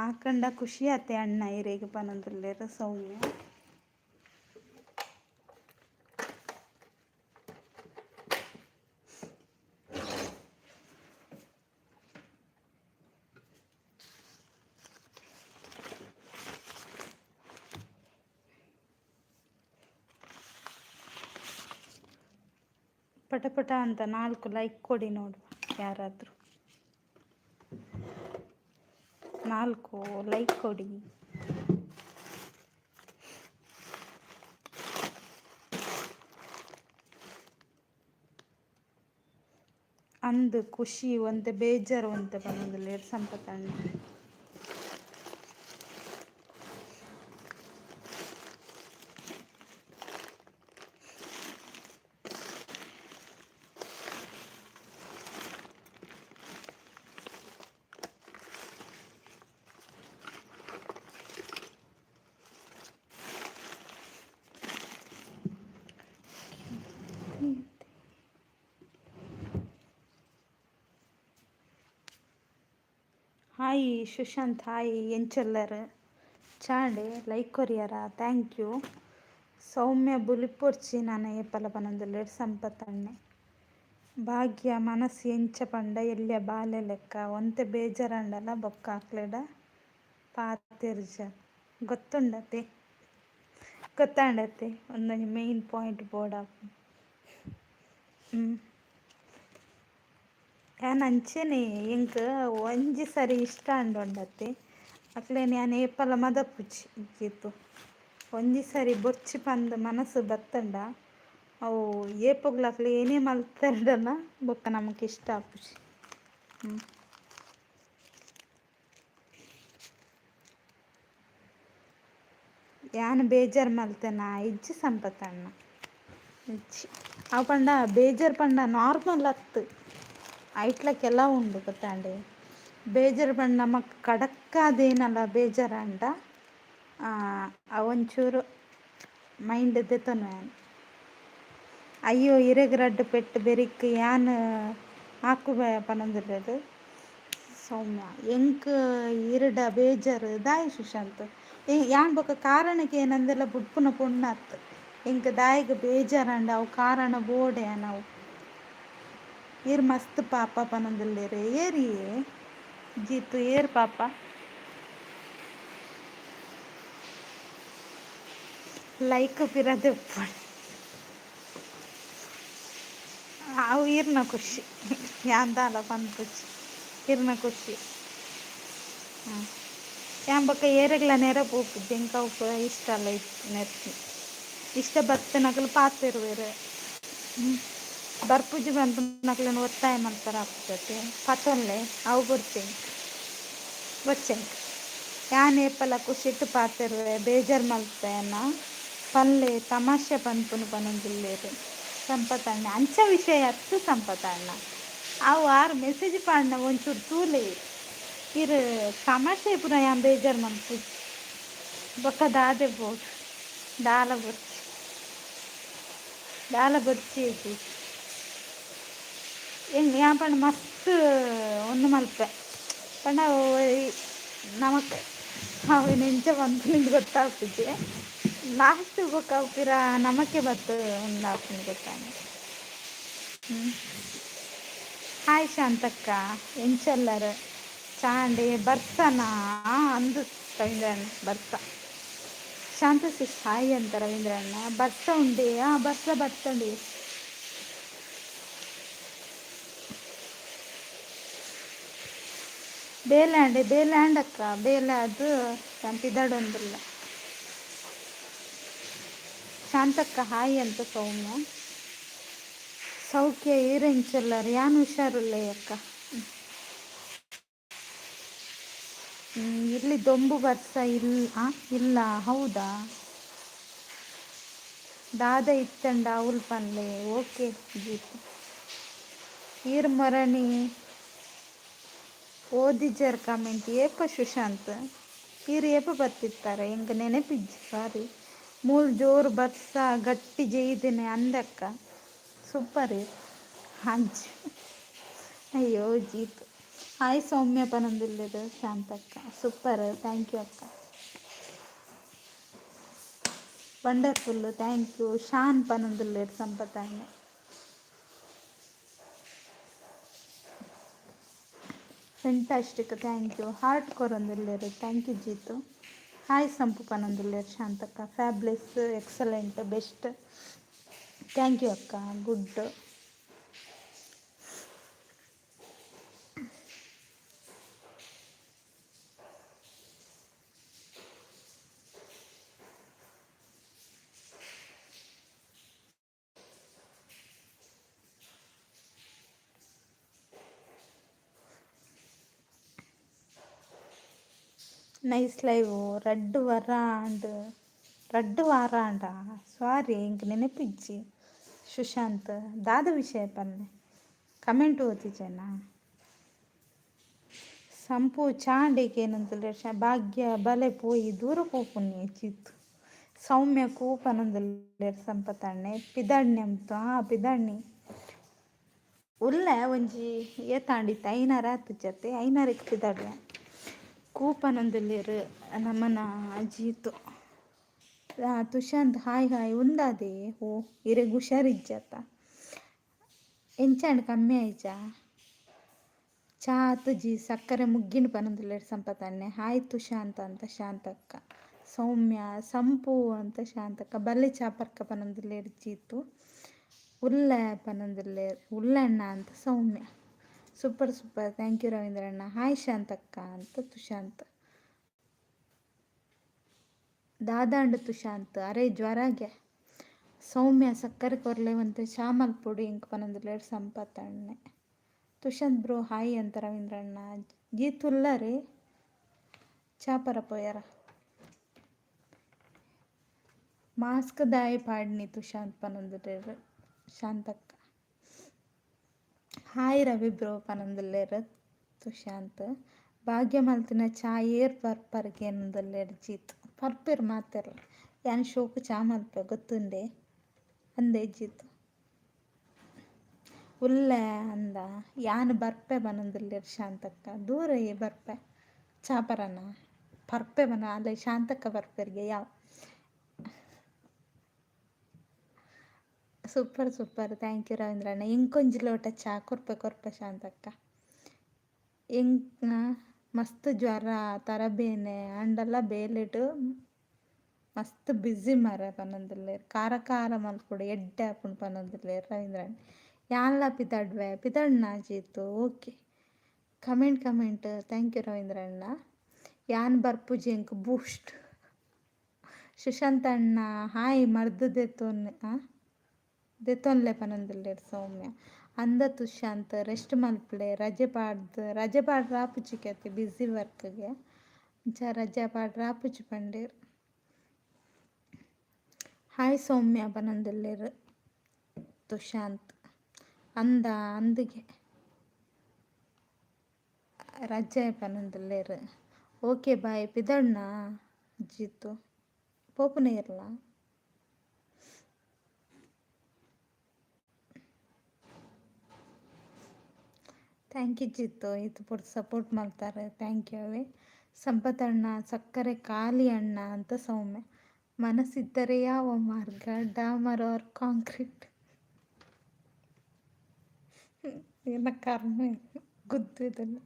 ಆಕಂಡ ಖುಷಿ ಆತೆ ಅಣ್ಣ ಇರೆಗ್ ಪನೊಂದುಲ್ಲೆರ್ ಸೌಮ್ಯ. ಪಟ ಪಟ ಅಂತ 4 ಲೈಕ್ ಕೊಡಿ ನೋಡುವ ಯಾರಾದರೂ. 4 ಲೈಕ್ ಕೊಡಿ. ಅಂದ್ ಖುಷಿ ಒಂತೆ ಬೇಜಾರು ಒಂತೆ ಪನೊಂದುಲ್ಲೆರ್ ಸಂಪತ್ ಅಣ್ಣ. Hi Sushant, hi. ಎಂಚೊಲ್ಲರ್? ಚಾಂಡೆ ಲೈಕ್ ಕೊರಿಯರ thank you. ಸೌಮ್ಯ ಬುಲಿಪೊರ್ಚಿ ನನ ಏಪಲ ಪನೊಂದುಲ್ಲೆರ್ ಸಂಪತಣ್ಣೆ. ಭಾಗ್ಯ ಮನಸ್ಸು ಎಂಚ ಪಂಡ ಎಲ್ಯ ಬಾಲೆ ಲೆಕ್ಕ, ಒಂತೆ ಬೇಜಾರಾಂಡಲ ಬೊಕ್ಕ ಅಕ್ಲೆಡ ಪಾತೆರ್ಜ ಗೊತ್ತುಂಡತೆ? ಗೊತ್ತಾಂಡತೆ? ಒಂದೊಂಜಿ ಮೇನ್ ಪಾಯಿಂಟ್ ಬೋಡಾಪುಂಡು. ಯಾನ್ ಅಂಚೆನೆ, ಎಂಕ್ ಒಂಜಿ ಸರಿ ಇಷ್ಟ ಆಂಡೊಂಡತೆ ಅಕ್ಲೆನ್ ಯಾನ್ ಏಪಲ ಮದಪುಜಿ ಜೀತು. ಒಂಜಿ ಸರಿ ಬೊರ್ಚಿ ಪಂದ್ ಮನಸ್ಸು ಬತ್ತಂಡ ಅವು ಏಪೊಗ್ಲ ಅಕ್ಲು ಏನೇ ಮಲ್ತೆರ್ಡಲ ಬೊಕ್ಕ ನಮಕ್ ಇಷ್ಟ ಆಪುಜಿ. ಯಾನ್ ಬೇಜಾರು ಮಲ್ತೆನಾ? ಇಜ್ಜಿ ಸಂಪತಣ್ಣ, ಇಜ್ಜಿ. ಅವು ಪಂಡ ಬೇಜಾರು ಪಂಡ ನಾರ್ಮಲ್ ಅತ್ತ್, ಐಟ್ಲ ಕೆಲವು ಉಂಡು ಗೊತ್ತಾಂಡೆ. ಬೇಜಾರು ಪಂಡ ನಮಕ್ ಕಡಕ್ಕಾದೇನಲ ಬೇಜಾರಾಂಡ ಅವೊಂಚೂರು ಮೈಂಡ್ ದೆತೊನುವೆ ಯಾನ್. ಅಯ್ಯೋ, ಇರೆಗ್ ರಡ್ಡ್ ಪೆಟ್ಟ್ ಬೆರಿಕ್ ಯಾನ್ ಆಕುವೆ ಪನೊಂದುಲ್ಲೆರ್ ಸೌಮ್ಯ. ಎಂಕ್ ಇರೆಡ ಬೇಜಾರ್ ದಾಯೆ ಸುಶಾಂತ್? ಯಾನ್ ಬೊಕ್ಕ ಕಾರಣಕ್ಕೆ ಏನಂದೆಲ ಬುಡ್ಪುನ ಪೊಣ್ಣತ್. ಎಂಕ್ ದಾಯೆಗ್ ಬೇಜಾರಾಂಡ ಅವು ಕಾರಣ ಬೋಡೆ ಅವು. ಈರ್ ಮಸ್ತ್ ಪಾಪ ಪನೊಂದುಲ್ಲೆರ್. ಏರಿಯೇ ಜೀತು? ಏರ್ ಪಾಪ? ಲೈಕ್ ಪಿರ ದೆಪ್ಪೊಡು. ಅವು ಈರ್ನ ಖುಷಿ, ಯಾನ್ ದಾಲ ಪನ್ಪುಜಿ, ಇರ್ನ ಖುಷಿ. ಹಾಂ, ಯಾನ್ ಬೊಕ್ಕ ಏರೆಗ್ಲ ನೆರ ಪೋಪುಜಿ. ಎಂಕ್ ಅವು ಪೂರ ಇಷ್ಟ ಅಲ್ಲ. ನೆರ್ಪಿ ಇಷ್ಟ ಬತ್ತಿನಕುಲು ಪಾತೆರುವೆರ್. ಬರ್ಪುಜಿ ಪನ್ಪುನಕ್ಲೆನ್ ಒತ್ತಾಯ ಮಲ್ಪೆರೆ ಆಪುಜತೆ. ಪತೊನ್ಲೆ, ಅವು ಬೊರ್ಚಿ ಎಂಕ್, ಬೊರ್ಚಿ ಎಂಕ್. ಯಾನ್ ಏಪಲ ಖುಷಿಟ್ ಪಾತೆರುವೆ. ಬೇಜಾರ್ ಮಲ್ಪೆನ ಪನ್ಲೆ, ತಮಾಷೆ ಪನ್ಪುನು ಪನೊಂದುಲ್ಲೆರ್ ಸಂಪತಣ್ಣ. ಅಂಚ ವಿಷಯ ಅತ್ತ್ ಸಂಪತಣ್ಣ. ಅವು ಆರ್ ಮೆಸೇಜ್ ಪಾಡ್ನ ಒಂಚೂರು ತೂಲೆ ಇರ್. ತಮಾಷೆ ಪೂರ ಯಾನ್ ಬೇಜಾರು ಮಲ್ಪುಜಿ. ಬೊಕ್ಕ ದಾದೆ ಬೋಡು? ದಾಲ ಬೊರ್ಚಿ, ದಾಲ ಬೊರ್ಚಿ. ಎಂಕ್ ಯಾನ್ ಪಂಡ ಮಸ್ತ್ ಉಂದು ಮಲ್ಪೆ ಪಂಡ ನಮಕ್ ಅವೆನ್ ಎಂಚ ಪನ್ಪುನಿಂದ್ ಗೊತ್ತಾಪುಜಿ. ಲಾಸ್ಟ್ ಬೊಕ್ಕ ಅವು ಪಿರ ನಮಕ್ಕೆ ಬತ್ತ್ ಉಂದಾಪುಂಡು, ಗೊತ್ತಾಂಡ? ಹಾಯ್ ಶಾಂತಕ್ಕ, ಎಂಚೊಲ್ಲರ್? ಚಾಂಡೆ. ಬರ್ಸನಾ? ಅಂದು ರವೀಂದ್ರಣ್ಣ, ಬರ್ಸ. ಶಾಂತ ಸಿಸ್ ಹಾಯ್ ಅಂತ ರವೀಂದ್ರಣ್ಣ. ಬರ್ಸ ಉಂಡೆ? ಆ, ಬರ್ಸ ಬತ್ತಂಡೆ. ಬೇಲೆ ಆಂಡೆ, ಬೇಲೆ ಆಂಡಕ್ಕ. ಬೇಲೆ ಅದು ಪಿದಡೊಂದುಲ್ಲ. ಶಾಂತಕ್ಕ ಹಾಯ್ ಅಂತ ಸೌಮ್ಯ. ಸೌಖ್ಯ, ಈರ್ ಎಂಚೊಲ್ಲರ್? ಯಾನ್ ಹುಷಾರುಲ್ಲೆ ಅಕ್ಕ. ಇಲ್ಲಿ ದೊಂಬು, ಬರ್ಸ ಇಲ್ಲ ಇಲ್ಲ. ಹೌದಾ? ದಾದ ಇತ್ತಂಡ ಅವುಲ್ ಪನ್ಲೆ. ಓಕೆ ಜೀತು. ಈರ್ ಮೊರಣಿ ಓದಿಜರ್ ಕಮೆಂಟ್ ಏಪ ಸುಶಾಂತ್? ಈರ್ ಏಪ ಬತ್ತಿತ್ತಾರೆ? ಎಂಕ್ ನೆನಪಿಜ್ಜಿ, ಸಾರಿ. ಮೂಲು ಜೋರು ಬರ್ಸ, ಗಟ್ಟಿ ಜೈದಿನಿ ಅಂದಕ್ಕ. ಸೂಪರ್ ಅಂಚ್. ಅಯ್ಯೋ ಜೀತು. ಹಾಯ್ ಸೌಮ್ಯ ಪನೊಂದುಲ್ಲೆರ್ ಶಾಂತಕ್ಕ. ಸೂಪರ್, thank you ಅಕ್ಕ. Wonderful, thank you. ಶಾನ್ ಪನೊಂದುಲ್ಲೆರ್ ಸಂಪತಣ್ಣೆ. Fantastic, thank you. Heart ಕೊರೊಂದುಲ್ಲೆರ್, thank you Jeetu. Hi Sampu ಪನೊಂದುಲ್ಲೆರ್ ಶಾಂತಕ್ಕ. Fabulous, excellent, best, thank you ಅಕ್ಕ. ಗುಡ್. Nice live. ರಡ್ಡ್ ವರ ಆಂಡ್, ರಡ್ಡ್ ವಾರ ಆಂಡ? ಸಾರಿ, ಎಂಕ್ ನೆನಪಿಜ್ಜಿ ಸುಶಾಂತ್. ದಾದ ವಿಷಯ ಪನ್ಲೆ, ಕಮೆಂಟ್ ಓದಿಜೆನಾ? ಸಂಪು ಚಾಂಡಿಗೆ ಏನಂತುಲ್ಲೆರ್. ಭಾಗ್ಯ ಬಲೆ ಪೋಯಿ, ದೂರ ಪೋಪುನಿ ಜೀತು. ಸೌಮ್ಯ ಕೂ ಪನೊಂದುಲ್ಲೆರ್ ಸಂಪತಣ್ಣೆ. ಪಿದಡ್ನೆ ಆ ಪಿದಡ್ನಿ ಉಲ್ಲೆ. ಒಂಜಿ ಏತಾಂಡಿತ್ತೆ? ಐನಾರು ಆತುಜತೆ? ಐನಾರಕ್ಕೆ ಪಿದಡ್ವೆ. ಕೂಪನೊಂದುಲ್ಲೆರ್ ನಮನ ಜೀತು. ತುಶಾಂತ್ ಹಾಯ್ ಹಾಯ್ ಉಂದಾದೆ. ಓ ಇರೆಗ್ ಹುಷಾರಿಜ್ಜತ್ತ? ಎಂಚಾಂಡ್ ಕಮ್ಮಿ ಆಯಿಜಾ? ಚಾ ಆತುಜಿ, ಸಕ್ಕರೆ ಮುಗ್ಗಿಂಡ್ ಪನೊಂದುಲ್ಲೆರ್ ಸಂಪತಣ್ಣೆ. ಹಾಯ್ ತುಶಾಂತ್ ಅಂತ ಶಾಂತಕ್ಕ. ಸೌಮ್ಯ ಸಂಪು ಅಂತ ಶಾಂತಕ್ಕ. ಬಲ್ಲೆ ಚಾ ಪರ್ಕ ಪನೊಂದುಲ್ಲೆರ್ ಜೀತು. ಉಲ್ಲೆ ಪನೊಂದುಲ್ಲೆರ್, ಉಲ್ಲಣ್ಣ ಅಂತ Soumya. Super super, thank you ರವೀಂದ್ರಣ್ಣ. Hi Shantakka ಅಂತ ತುಶಾಂತ್. ದಾದಾಂಡ್ ತುಶಾಂತ್ ಅರೆ ಜ್ವರಗೆ? ಸೌಮ್ಯ ಸಕ್ಕರೆ ಕೊರ್ಲೆ ಒಂತೆ ಚಾ ಮಲ್ಪೊಡು ಎಂಕ್ ಪನೊಂದುಲ್ಲೆರ್ ಸಂಪತಣ್ಣೆ. ತುಶಾಂತ್ ಬ್ರೋ ಹಾಯ್ ಅಂತ ರವೀಂದ್ರಣ್ಣ. ಜೀತು ಉಲ್ಲರೆ? ಚಾ ಪರ ಪೋಯರ? ಮಾಸ್ಕ್ ದಾಯೆ ಪಾಡ್ನಿ ತುಶಾಂತ್ ಪನೊಂದುಲ್ಲೆರ್ ಶಾಂತಕ್ಕ. ಹಾಯ್ ರವಿ ಬ್ರೋ ಪನೊಂದುಲ್ಲೆರ್ ತುಶಾಂತ್. ಭಾಗ್ಯ ಮಲ್ತಿನ ಚಾ ಏರ್ ಪರ್ಪರ್ಗೆ ಪನೊಂದುಲ್ಲೆರ್ ಜೀತ್. ಪರ್ಪೆರ್ ಮಾತೆರ್ಲ. ಯಾನ್ ಶೋಕು ಚಾ ಮಲ್ಪೆ ಗೊತ್ತುಂಡೆ ಅಂದೆ ಜೀತು. ಉಲ್ಲೆ ಅಂದ ಯಾನ್ ಬರ್ಪೆ ಪನೊಂದುಲ್ಲೆರ್ ಶಾಂತಕ್ಕ. ದೂರ ಬರ್ಪೆ ಚಾ ಪರನ? ಪರ್ಪೆ ಪನ ಅಲ್ಲ ಶಾಂತಕ್ಕ ಬರ್ಪೆರ್ಗೆ ಯಾವ. Super super, thank you ರವೀಂದ್ರಣ್ಣ. ಎಂಕೊಂಜಿ ಲೋಟ ಚಾ ಕೊರ್ಪೆ ಕೊರ್ಪೆ ಶಾಂತಕ್ಕ. ಎಂಕ್ ಮಸ್ತ್ ಜ್ವರ ತರಬೇನೆ ಆಂಡಲ ಬೇಲೆಡ್ ಮಸ್ತ್ ಬ್ಯುಸಿ ಮಾರ್ರೆ ಪನೊಂದುಲ್ಲೆರ್. ಖಾರ ಖಾರ ಮಲ್ಪೊಡು ಎಡ್ಡೆ ಆಪುಂಡು ಪನೊಂದುಲ್ಲೆರ್ ರವೀಂದ್ರಣ್ಣ. ಯಾನ್ಲ ಪಿದಡ್ವೆ ಪಿದಡ್ನ Jeetu? Okay, comment comment, thank you ರವೀಂದ್ರಣ್ಣ. ಯಾನ್ ಬರ್ಪುಜಿ ಎಂಕ್ ಬೂಸ್ಟ್. ಸುಶಾಂತ್ ಅಣ್ಣ ಹಾಯ್. ಮರ್ದ್ ದೆತೊನ್ ದೆತೊನ್ಲೆ ಪನೊಂದುಲ್ಲೆರ್ ಸೌಮ್ಯ. ಅಂದ ತುಶಾಂತ್ ರೆಸ್ಟ್ ಮಲ್ಪುಲೆ. ರಜೆ ಪಾಡ್ದ್ ರಜೆ ಪಾಡ್ರೆ ಆಪುಜಿ ಅತೆ, ಬ್ಯುಸಿ ವರ್ಕ್ಗೆ ಅಂಚ ರಜೆ ಪಾಡ್ರೆ ಆಪುಜಿ ಪಂಡೆರ್. ಹಾಯ್ ಸೌಮ್ಯ ಪನೊಂದುಲ್ಲೆರ್ ತುಶಾಂತ್. ಅಂದ ಅಂದ್ಗೆ ರಜೆ ಪನೊಂದುಲ್ಲೆರ್. ಓಕೆ ಬಾಯ್ ಪಿದಡ್ನ ಜೀತು? ಪೋಪುನ ಇರ್ಲ? Thank you Jeetu, ಈತ್ ಪೊರ್ತು ಸಪೋರ್ಟ್ ಮಲ್ತಾರೆ, thank you. ಅವೇ ಸಂಪತಣ್ಣ ಸಕ್ಕರೆ ಖಾಲಿ ಅಣ್ಣ ಅಂತ ಸೌಮ್ಯ. ಮನಸ್ಸಿದ್ದರೆ ಯಾವ ಮಾರ್ಗ, ಡಾಮರ್ ಆರ್ ಕಾಂಕ್ರೀಟ್? ಏನ ಕರ್ಮ ಗುದ್ದು ಇದನ್ನು.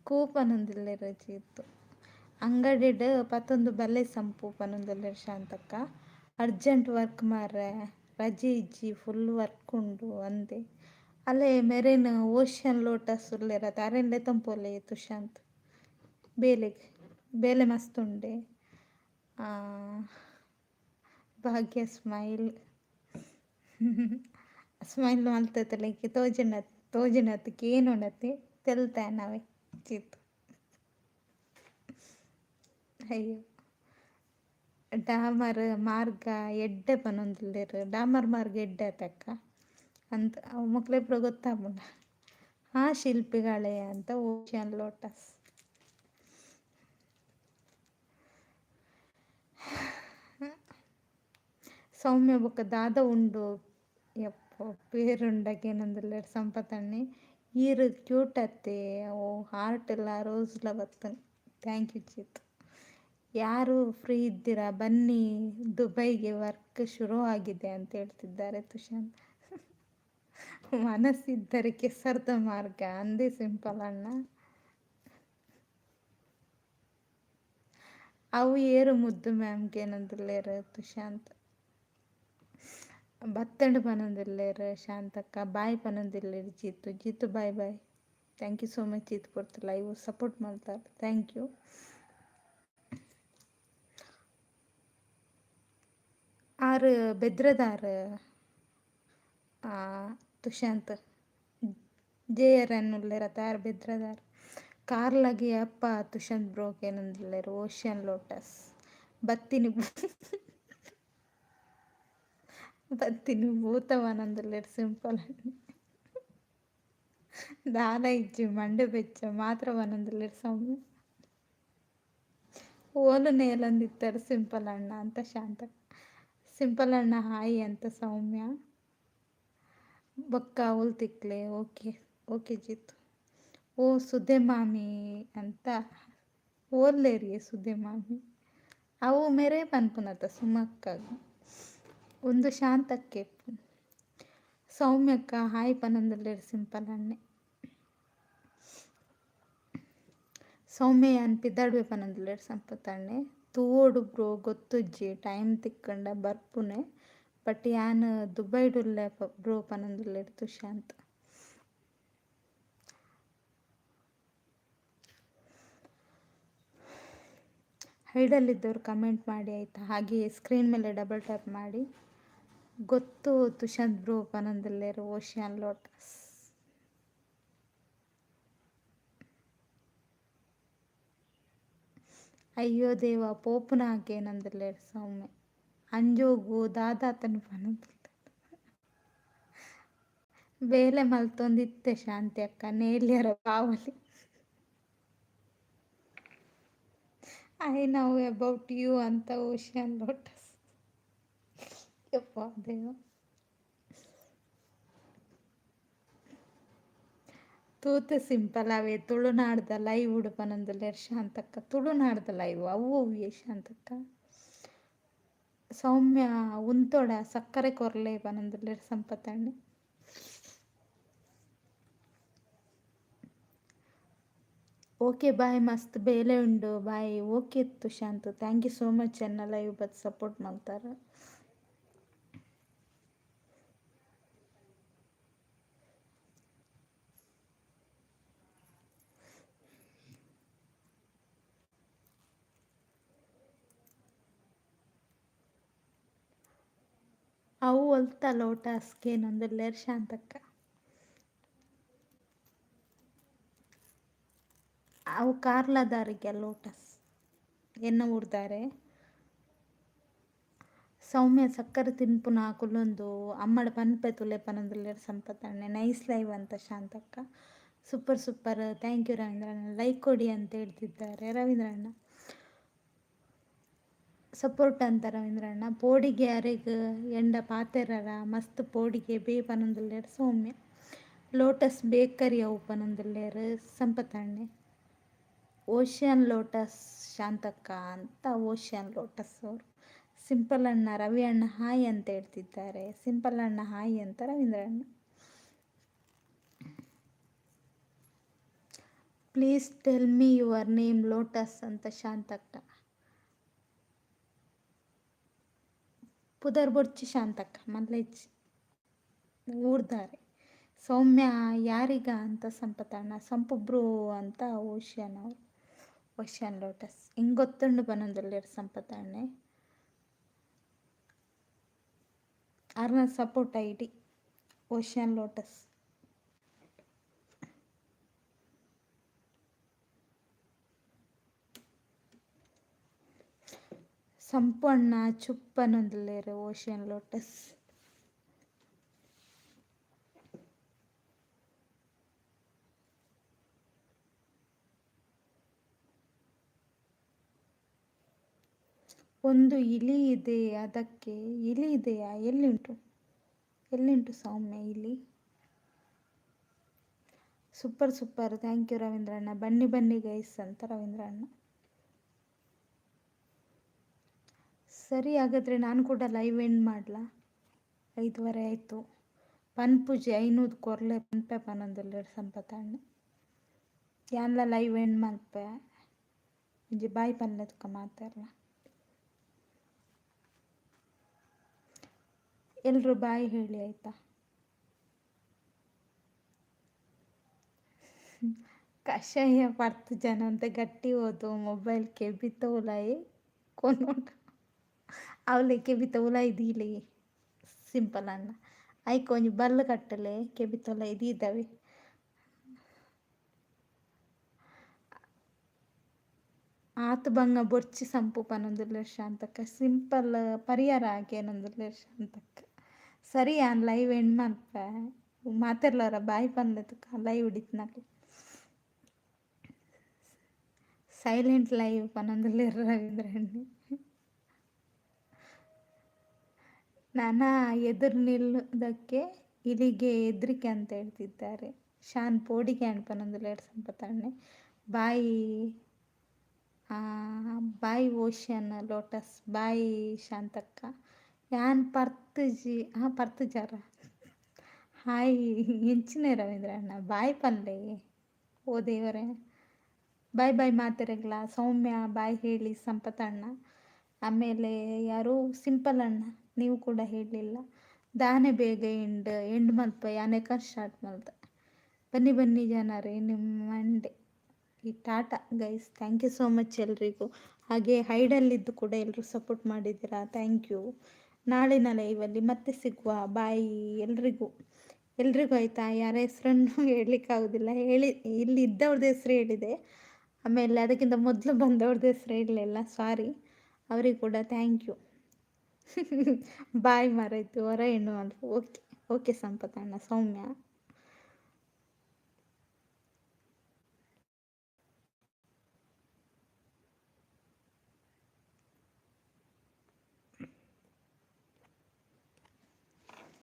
ಕೂಪನೊಂದುಲ್ಲೆರ್ ಜೀತು. ಅಂಗಡಿಡ್ ಪತೊಂದು ಬಲೆ ಸಂಪು ಪನೊಂದುಲ್ಲೆರ್ ಶಾಂತಕ್ಕ. ಅರ್ಜೆಂಟ್ ವರ್ಕ್ ಮಾರ್ರೆ, ರಜೆ ಇಜ್ಜಿ, ಫುಲ್ ವರ್ಕ್ ಉಂಡು ಅಂದೆ. ಅಲ್ಲೇ ಮೆರೆನ್ ಓಷನ್ ಲೋಟಸ್ ಉಲ್ಲೆರತ, ಅರೆನ್ ಲೆತೊಂಪೋಲೆ ತುಶಾಂತ್. ಬೇಲೆಗ್ ಬೇಲೆ ಮಸ್ತ್ ಉಂಡೆ. ಭಾಗ್ಯ ಸ್ಮೈಲ್ ಸ್ಮೈಲ್ ಮಲ್ತತಲೆಕ್ಕೆ ತೋಜುಂಡ ತೋಜುಂಡತ್ತ್ ಕೇನುಂಡತ್ತೆ ತೆಲ್ತೆ ನಾವೇ ಜೀತು. ಅಯ್ಯೋ, ಡಾಮರ್ ಮಾರ್ಗ ಎಡ್ಡೆ ಪನೊಂದುಲ್ಲೆರ್. ಡಾಮರ್ ಮಾರ್ಗ ಎಡ್ಡೆ ಆತಕ್ಕ ಅಂತ ಅವು ಮೊಕ್ಲೆಗ್ ಪೂರ ಗೊತ್ತಾಪುಂಡ. ಆ ಶಿಲ್ಪಿಗಳೇ ಅಂತ ಓಷನ್ ಲೋಟಸ್. ಸೌಮ್ಯ ಬೊಕ್ಕ ದಾದ ಉಂಡು ಯಪ್ಪೊ ಪೇರುಂಡಗೇನೊಂದುಲ್ಲೆರ್ ಸಂಪತಣ್ಣೆ. ಈರ್ ಕ್ಯೂಟ್ ಅತ್ತೆ. ಓ ಹಾರ್ಟ್ ಲ ರೋಸ್ ಲ ಬತ್ತುಂಡು. Thank you Jeetu. ಯಾರು ಫ್ರೀ ಇದ್ದೀರಾ ಬನ್ನಿ, ದುಬೈಗೆ ವರ್ಕ್ ಶುರು ಆಗಿದೆ ಅಂತ ಹೇಳ್ತಿದ್ದಾರೆ ತುಷಾಂತ್. ಮನಸ್ಸಿದ್ದರೆ ಕೆಸರ್ದ ಮಾರ್ಗ ಅಂದೇ ಸಿಂಪಲ್ ಅಣ್ಣ. ಅವು ಏರು ಮುದ್ದು ಮ್ಯಾಮ್ಗೆ ಏನೊಂದುಲ್ಲೆರ್ ತುಶಾಂತ್. ಬತ್ತಂಡ್ ಪನೊಂದುಲ್ಲೆರ್ ಶಾಂತಕ್ಕ. ಬಾಯ್ ಪನೊಂದುಲ್ಲೆರ್ Jeetu. Jeetu bye bye, thank you so much. ಈತ್ ಪೊರ್ತು ಲೈವ್ ಸಪೋರ್ಟ್ ಮಲ್ತಾರೆ, thank you. ಆರು ಬೆದ್ರದಾರ್ ತುಶಾಂತ್. ಜೆ ಆರ್ ಎನ್ ಉಲ್ಲೆರತ, ಆರ್ ಬೆದ್ರದಾರ್. ಕಾರ್ಲಗೆ ಅಪ್ಪ ತುಶಾಂತ್ ಬ್ರೋಕ್ ಏನೊಂದುಲ್ಲೆರ್ ಓಷನ್ ಲೋಟಸ್. ಬತ್ತಿನಿ ಬತ್ತಿನಿ ಭೂತವನೊಂದುಲ್ಲೆರ್ ಸಿಂಪಲ್. ದಾಲ ಇಜ್ಜಿ, ಮಂಡೆ ಬೆಚ್ಚ ಮಾತ್ರ ಪನೊಂದುಲ್ಲೆರ್ ಸೌಮ್ಯ. ಓಲು ನೇಲೊಂದಿತ್ತೆರ್ ಸಿಂಪಲ್ ಅಣ್ಣ ಅಂತ ಶಾಂತ. ಸಿಂಪಲ್ ಅಣ್ಣ ಹಾಯ್ ಅಂತ ಸೌಮ್ಯ. ಬೊಕ್ಕ ಅವ್ಲು ತಿಕ್ಲೆ. Okay okay Jeetu. ಓ ಸುಧೆ ಮಾಮಿ ಅಂತ. ಓಲ್ಲೇರಿ ಸುದ್ದಿ ಮಾಮಿ? ಅವು ಮೇರೆ ಪನ್ಪುನತ ಸುಮಕ್ಕಾಗ. ಒಂದು ಶಾಂತಕ್ಕೆ. ಸೌಮ್ಯಕ್ಕ ಹಾಯ್ ಪನೊಂದುಲ್ಲೆರ್ ಸಿಂಪಲ್ ಅಣ್ಣೆ. ಸೌಮ್ಯ ಯಾನ್ ಪಿದಡ್ವೆ ಪನೊಂದುಲ್ಲೆರ್ ಸಂಪತ್ ಅಣ್ಣೆ. ತೂವೊಡು ಬ್ರೋ, ಗೊತ್ತುಜ್ಜಿ, ಟೈಮ್ ತಿಕ್ಕಂಡ ಬರ್ಪುನೆ, ಬಟ್ ಯಾನ್ ದುಬೈಡುಲ್ಲೆ ಬ್ರೋ ಪನೊಂದುಲ್ಲೆರ್ ತುಶಾಂತ್. ಹೈಡಲ್ಲಿದ್ದವರು ಕಮೆಂಟ್ ಮಾಡಿ ಆಯಿತಾ? ಹಾಗೆ ಸ್ಕ್ರೀನ್ ಮೇಲೆ ಡಬಲ್ ಟ್ಯಾಪ್ ಮಾಡಿ. ಗೊತ್ತು ತುಶಾಂತ್ ಬ್ರೋ ಪನೊಂದುಲ್ಲೆರ್ ಓಷಿಯನ್ ಲೋಟಸ್. ಅಯ್ಯೋ ದೇವ ಪೋಪುನಾಕೇನಂದುಲ್ಲೆರ್ ಸೌಮ್ಯ. ಅಂಜೋಗು ದಾದಾತನು ಪನೊಂದುಲ್ಲೆರ್. ಬೇಲೆ ಮಲ್ತೊಂದಿತ್ತೆ ಶಾಂತಿ ಅಕ್ಕ ನೇಲ್ಯರ ಬಾವಲಿ. I know about you ಅಂತ ಓಷಿಯನ್ ಲೋಟಸ್. ಯಪ್ಪ ದೇವ. ತೂತೆ ಸಿಂಪಲ್ ಅವೇ ತುಳುನಾಡ್ದ ಲೈವ್ ಉಡು ಪನೊಂದುಲ್ಲೆರ್ ಶಾಂತಕ್ಕ. ತುಳುನಾಡ್ದ ಲೈವ್ ಅವು ಒವ್ವೆ ಶಾಂತಕ್ಕ? ಸೌಮ್ಯ ಉಂತೊಡ ಸಕ್ಕರೆ ಕೊರ್ಲೆ ಪನೊಂದುಲ್ಲೆರ್ ಸಂಪತಣ್ಣೆ. ಓಕೆ ಬಾಯ್, ಮಸ್ತ್ ಬೇಲೆ ಉಂಡು, bye. Okay Tushanth, thank you so much ಎನ್ನ ಲೈವ್ ಬತ್ ಸಪೋರ್ಟ್ ಮಲ್ತಾರ. ಅವು ಒಲ್ತ ಲೋಟಸ್ ಕೇನೊಂದುಲ್ಲೆರ್ ಶಾಂತಕ್ಕ. ಅವು ಕಾರ್ಲದಾರಿಗೆ ಲೋಟಸ್, ಎನ್ನ ಊರ್ದಾರೆ. ಸೌಮ್ಯ ಸಕ್ಕರೆ ತಿನ್ಪುನ ಕುಲ್ಲೊಂದು ಅಮ್ಮಡ ಪನ್ಪೆ ತುಲೆ ಪನೊಂದುಲ್ಲೆರ್ ಸಂಪತಣ್ಣೆ. ನೈಸ್ ಲೈವ್ ಅಂತ ಶಾಂತಕ್ಕ. ಸೂಪರ್ ಸೂಪರ್, thank you ರವೀಂದ್ರಣ್ಣ. ಲೈಕ್ ಕೊಡಿ ಅಂತ ಹೇಳ್ತಿದ್ದಾರೆ ರವೀಂದ್ರಣ್ಣ. ಸಪೋರ್ಟ್ ಅಂತ ರವೀಂದ್ರಣ್ಣ. ಪೋಡಿಗೆ ಅರೆಗ್ ಎಂಡ ಪಾತೆರರ ಮಸ್ತ್ ಪೋಡಿಗೆ ಬೇ ಪನೊಂದುಲ್ಲೆರ್ ಸೌಮ್ಯ. ಲೋಟಸ್ ಬೇಕರಿ ಅವು ಪನೊಂದುಲ್ಲೆರ್ ಸಂಪತಣ್ಣೆ. ಓಷಿಯನ್ ಲೋಟಸ್ ಶಾಂತಕ್ಕ ಅಂತ ಓಷಿಯನ್ ಲೋಟಸ್ ಅವರು. ಸಿಂಪಲ್ ಅಣ್ಣ, ರವಿ ಅಣ್ಣ ಹಾಯ್ ಅಂತ ಹೇಳ್ತಿದ್ದಾರೆ. ಸಿಂಪಲ್ ಅಣ್ಣ ಹಾಯ್ ಅಂತ ರವೀಂದ್ರ ಅಣ್ಣ. Please tell me your name Lotus ಅಂತ ಶಾಂತಕ್ಕ. ಪುದರ್ ಬೊಡ್ಚಿ ಶಾಂತಕ್ಕ, ಮಲ್ಲೆಜ್ಜಿ, ಊರ್ದಾರೆ. ಸೌಮ್ಯ ಯಾರಿಗ ಅಂತ ಸಂಪತಣ್ಣ. ಸಂಪುಬ್ರು ಅಂತ ಓಷಿಯನ್ ಅವರು, ಓಷಿಯನ್ ಲೋಟಸ್. ಹಿಂಗೆ ಗೊತ್ತುಂಡು ಪನೊಂದುಲ್ಲೆರ್ ಸಂಪತಣ್ಣೆ. ಅರ್ನ ಸಪೋರ್ಟ್ ಐಡಿ ಓಷಿಯನ್ ಲೋಟಸ್. ಸಂಪಣ್ಣ ಚುಪ್ಪನೊಂದುಲ್ಲೆರ್ ಓಷಿಯನ್ ಲೋಟಸ್. ಒಂದು ಇಲಿ ಇದೆ ಅದಕ್ಕೆ. ಇಲಿ ಇದೆಯಾ? ಎಲ್ಲಿಂಟು ಎಲ್ಲಿಂಟು ಸೌಮ್ಯ ಇಲಿ? Super super, thank you ರವೀಂದ್ರಣ್ಣ. ಬನ್ನಿ ಬನ್ನಿ ಗೈಸ್ ಅಂತ ರವೀಂದ್ರಣ್ಣ. ಸರಿ, ಹಾಗಾದರೆ ನಾನು ಕೂಡ ಲೈವ್ ಎಂಡ್ ಮಾಡಲಾ? 5:30 ಆಯಿತು. ಪನ್ಪುಜಿ 500 ಕೊರ್ಲೆ ಪನ್ಪೆ ಪನೊಂದುಲ್ಲೆರ್ ಸಂಪತಣ್ಣ. ಯಾನ್ಲ ಲೈವ್ ಎಂಡ್ ಮಲ್ಪೆ. ಒಂಜಿ ಬಾಯ್ ಪನ್ಲೆ ತುಕ ಮಾತೆರ್ಲ. ಎಲ್ಲರೂ ಬಾಯ್ ಹೇಳಿ ಆಯಿತಾ? ಕಷಾಯ ಪರ್ತ್ ಜನ ಅಂತ ಗಟ್ಟಿ ಹೋದು ಮೊಬೈಲ್ ಕೆಬಿತ ಉಲಾಯಿ ಕೊನೊಡು. ಅವಲೆ ಕೆಬಿತ ಉಲಾಯಿ ದೀಲೆ ಸಿಂಪಲ್ ಅಣ್ಣ. ಐಕ್ ಒಂಜಿ ಬಲ್ಲ್ ಕಟ್ಟಲೆ, ಕೆಬಿತ ಉಲಾಯಿ ದೀದವೆ. ಆತ್ ಬಂಗ ಬೊರ್ಚಿ ಸಂಪು ಪನೊಂದುಲ್ಲೆರ್ ಶಾಂತಕ್ಕ. ಸಿಂಪಲ್ ಪರಿಹಾರ ಆಕೇನೊಂದುಲ್ಲೆರ್ ಶಾಂತಕ್ಕ. ಸರಿ, ಯಾನ್ ಲೈವ್ ಎಂಡ್ ಮಲ್ಪೆ. ಮಾತೆರ್ಲರ ಬಾಯ್ ಪನ್ಲೆ ತುಕ ಲೈವ್ ಇತ್ತಿನಕ್ಲ್. ಸೈಲೆಂಟ್ ಲೈವ್ ಪನೊಂದುಲ್ಲೆರ್ ರವೀಂದ್ರಣ್ಣೆ. ನಾನ ಎದುರು ನಿಲ್ಲುವುದಕ್ಕೆ ಇಲಿಗೆ ಹೆದರಿಕೆ ಅಂತ ಹೇಳ್ತಿದ್ದಾರೆ. ಶಾನ್ ಪೋಡಿಗೆ ಆಂಡ್ ಪನೊಂದುಲ್ಲೆರ್ ಸಂಪತಣ್ಣೆ. Bye. Bye ocean lotus, bye ಶಾಂತಕ್ಕ. ಯಾನ್ ಪರ್ತುಜಿ. ಹಾಂ, ಪರ್ತುಜಾರ? ಹಾಯ್ ಎಂಚಿನ ರವೀಂದ್ರ ಅಣ್ಣ, ಬಾಯ್ ಪನ್ಲೆ. ಓ ದೇವರೇ, ಬಾಯ್ ಬಾಯ್ ಮಾತೆರೆಗ್ಲ. ಸೌಮ್ಯ, ಬಾಯ್ ಹೇಳಿ. ಸಂಪತ್ ಅಣ್ಣ, ಆಮೇಲೆ ಯಾರು ಸಿಂಪಲ್ ಅಣ್ಣ, ನೀವು ಕೂಡ ಹೇಳಲಿಲ್ಲ. ದಾನೆ ಬೇಗ ಎಂಡ್ ಎಂಡ್ ಮಲ್ಪ, ಯಾನೆ ಸ್ಟಾರ್ಟ್ ಮಲ್ತೆ. ಬನ್ನಿ ಬನ್ನಿ ಜನರೇ ನಿಮ್ಮ ಮಂಡೆ ಈ. Tata guys, thank you so much ಎಲ್ರಿಗೂ. ಹಾಗೆ ಹೈಡಲ್ಲಿದ್ದು ಕೂಡ ಎಲ್ಲರೂ ಸಪೋರ್ಟ್ ಮಾಡಿದ್ದೀರಾ, thank you. ನಾಳಿನ ಲೈವಲ್ಲಿ ಮತ್ತೆ ಸಿಗುವ. ಬಾಯ್ ಎಲ್ರಿಗೂ, ಎಲ್ರಿಗೂ ಆಯಿತಾ? ಯಾರ ಹೆಸ್ರನ್ನು ಹೇಳಲಿಕ್ಕಾಗೋದಿಲ್ಲ. ಹೇಳಿ, ಇಲ್ಲಿ ಇದ್ದವ್ರದ್ದು ಹೆಸ್ರು ಹೇಳಿದೆ, ಆಮೇಲೆ ಅದಕ್ಕಿಂತ ಮೊದಲು ಬಂದವ್ರದ್ದು ಹೆಸ್ರು ಹೇಳಲಿಲ್ಲ, ಸಾರಿ. ಅವರಿಗೆ ಕೂಡ thank you. ಬಾಯ್ ಮಾರಾಯ್ತು ಹೊರ ಹೆಣ್ಣು ಅಲ್ಪ. ಓಕೆ ಓಕೆ ಸಂಪತ್ ಅಣ್ಣ, ಸೌಮ್ಯ.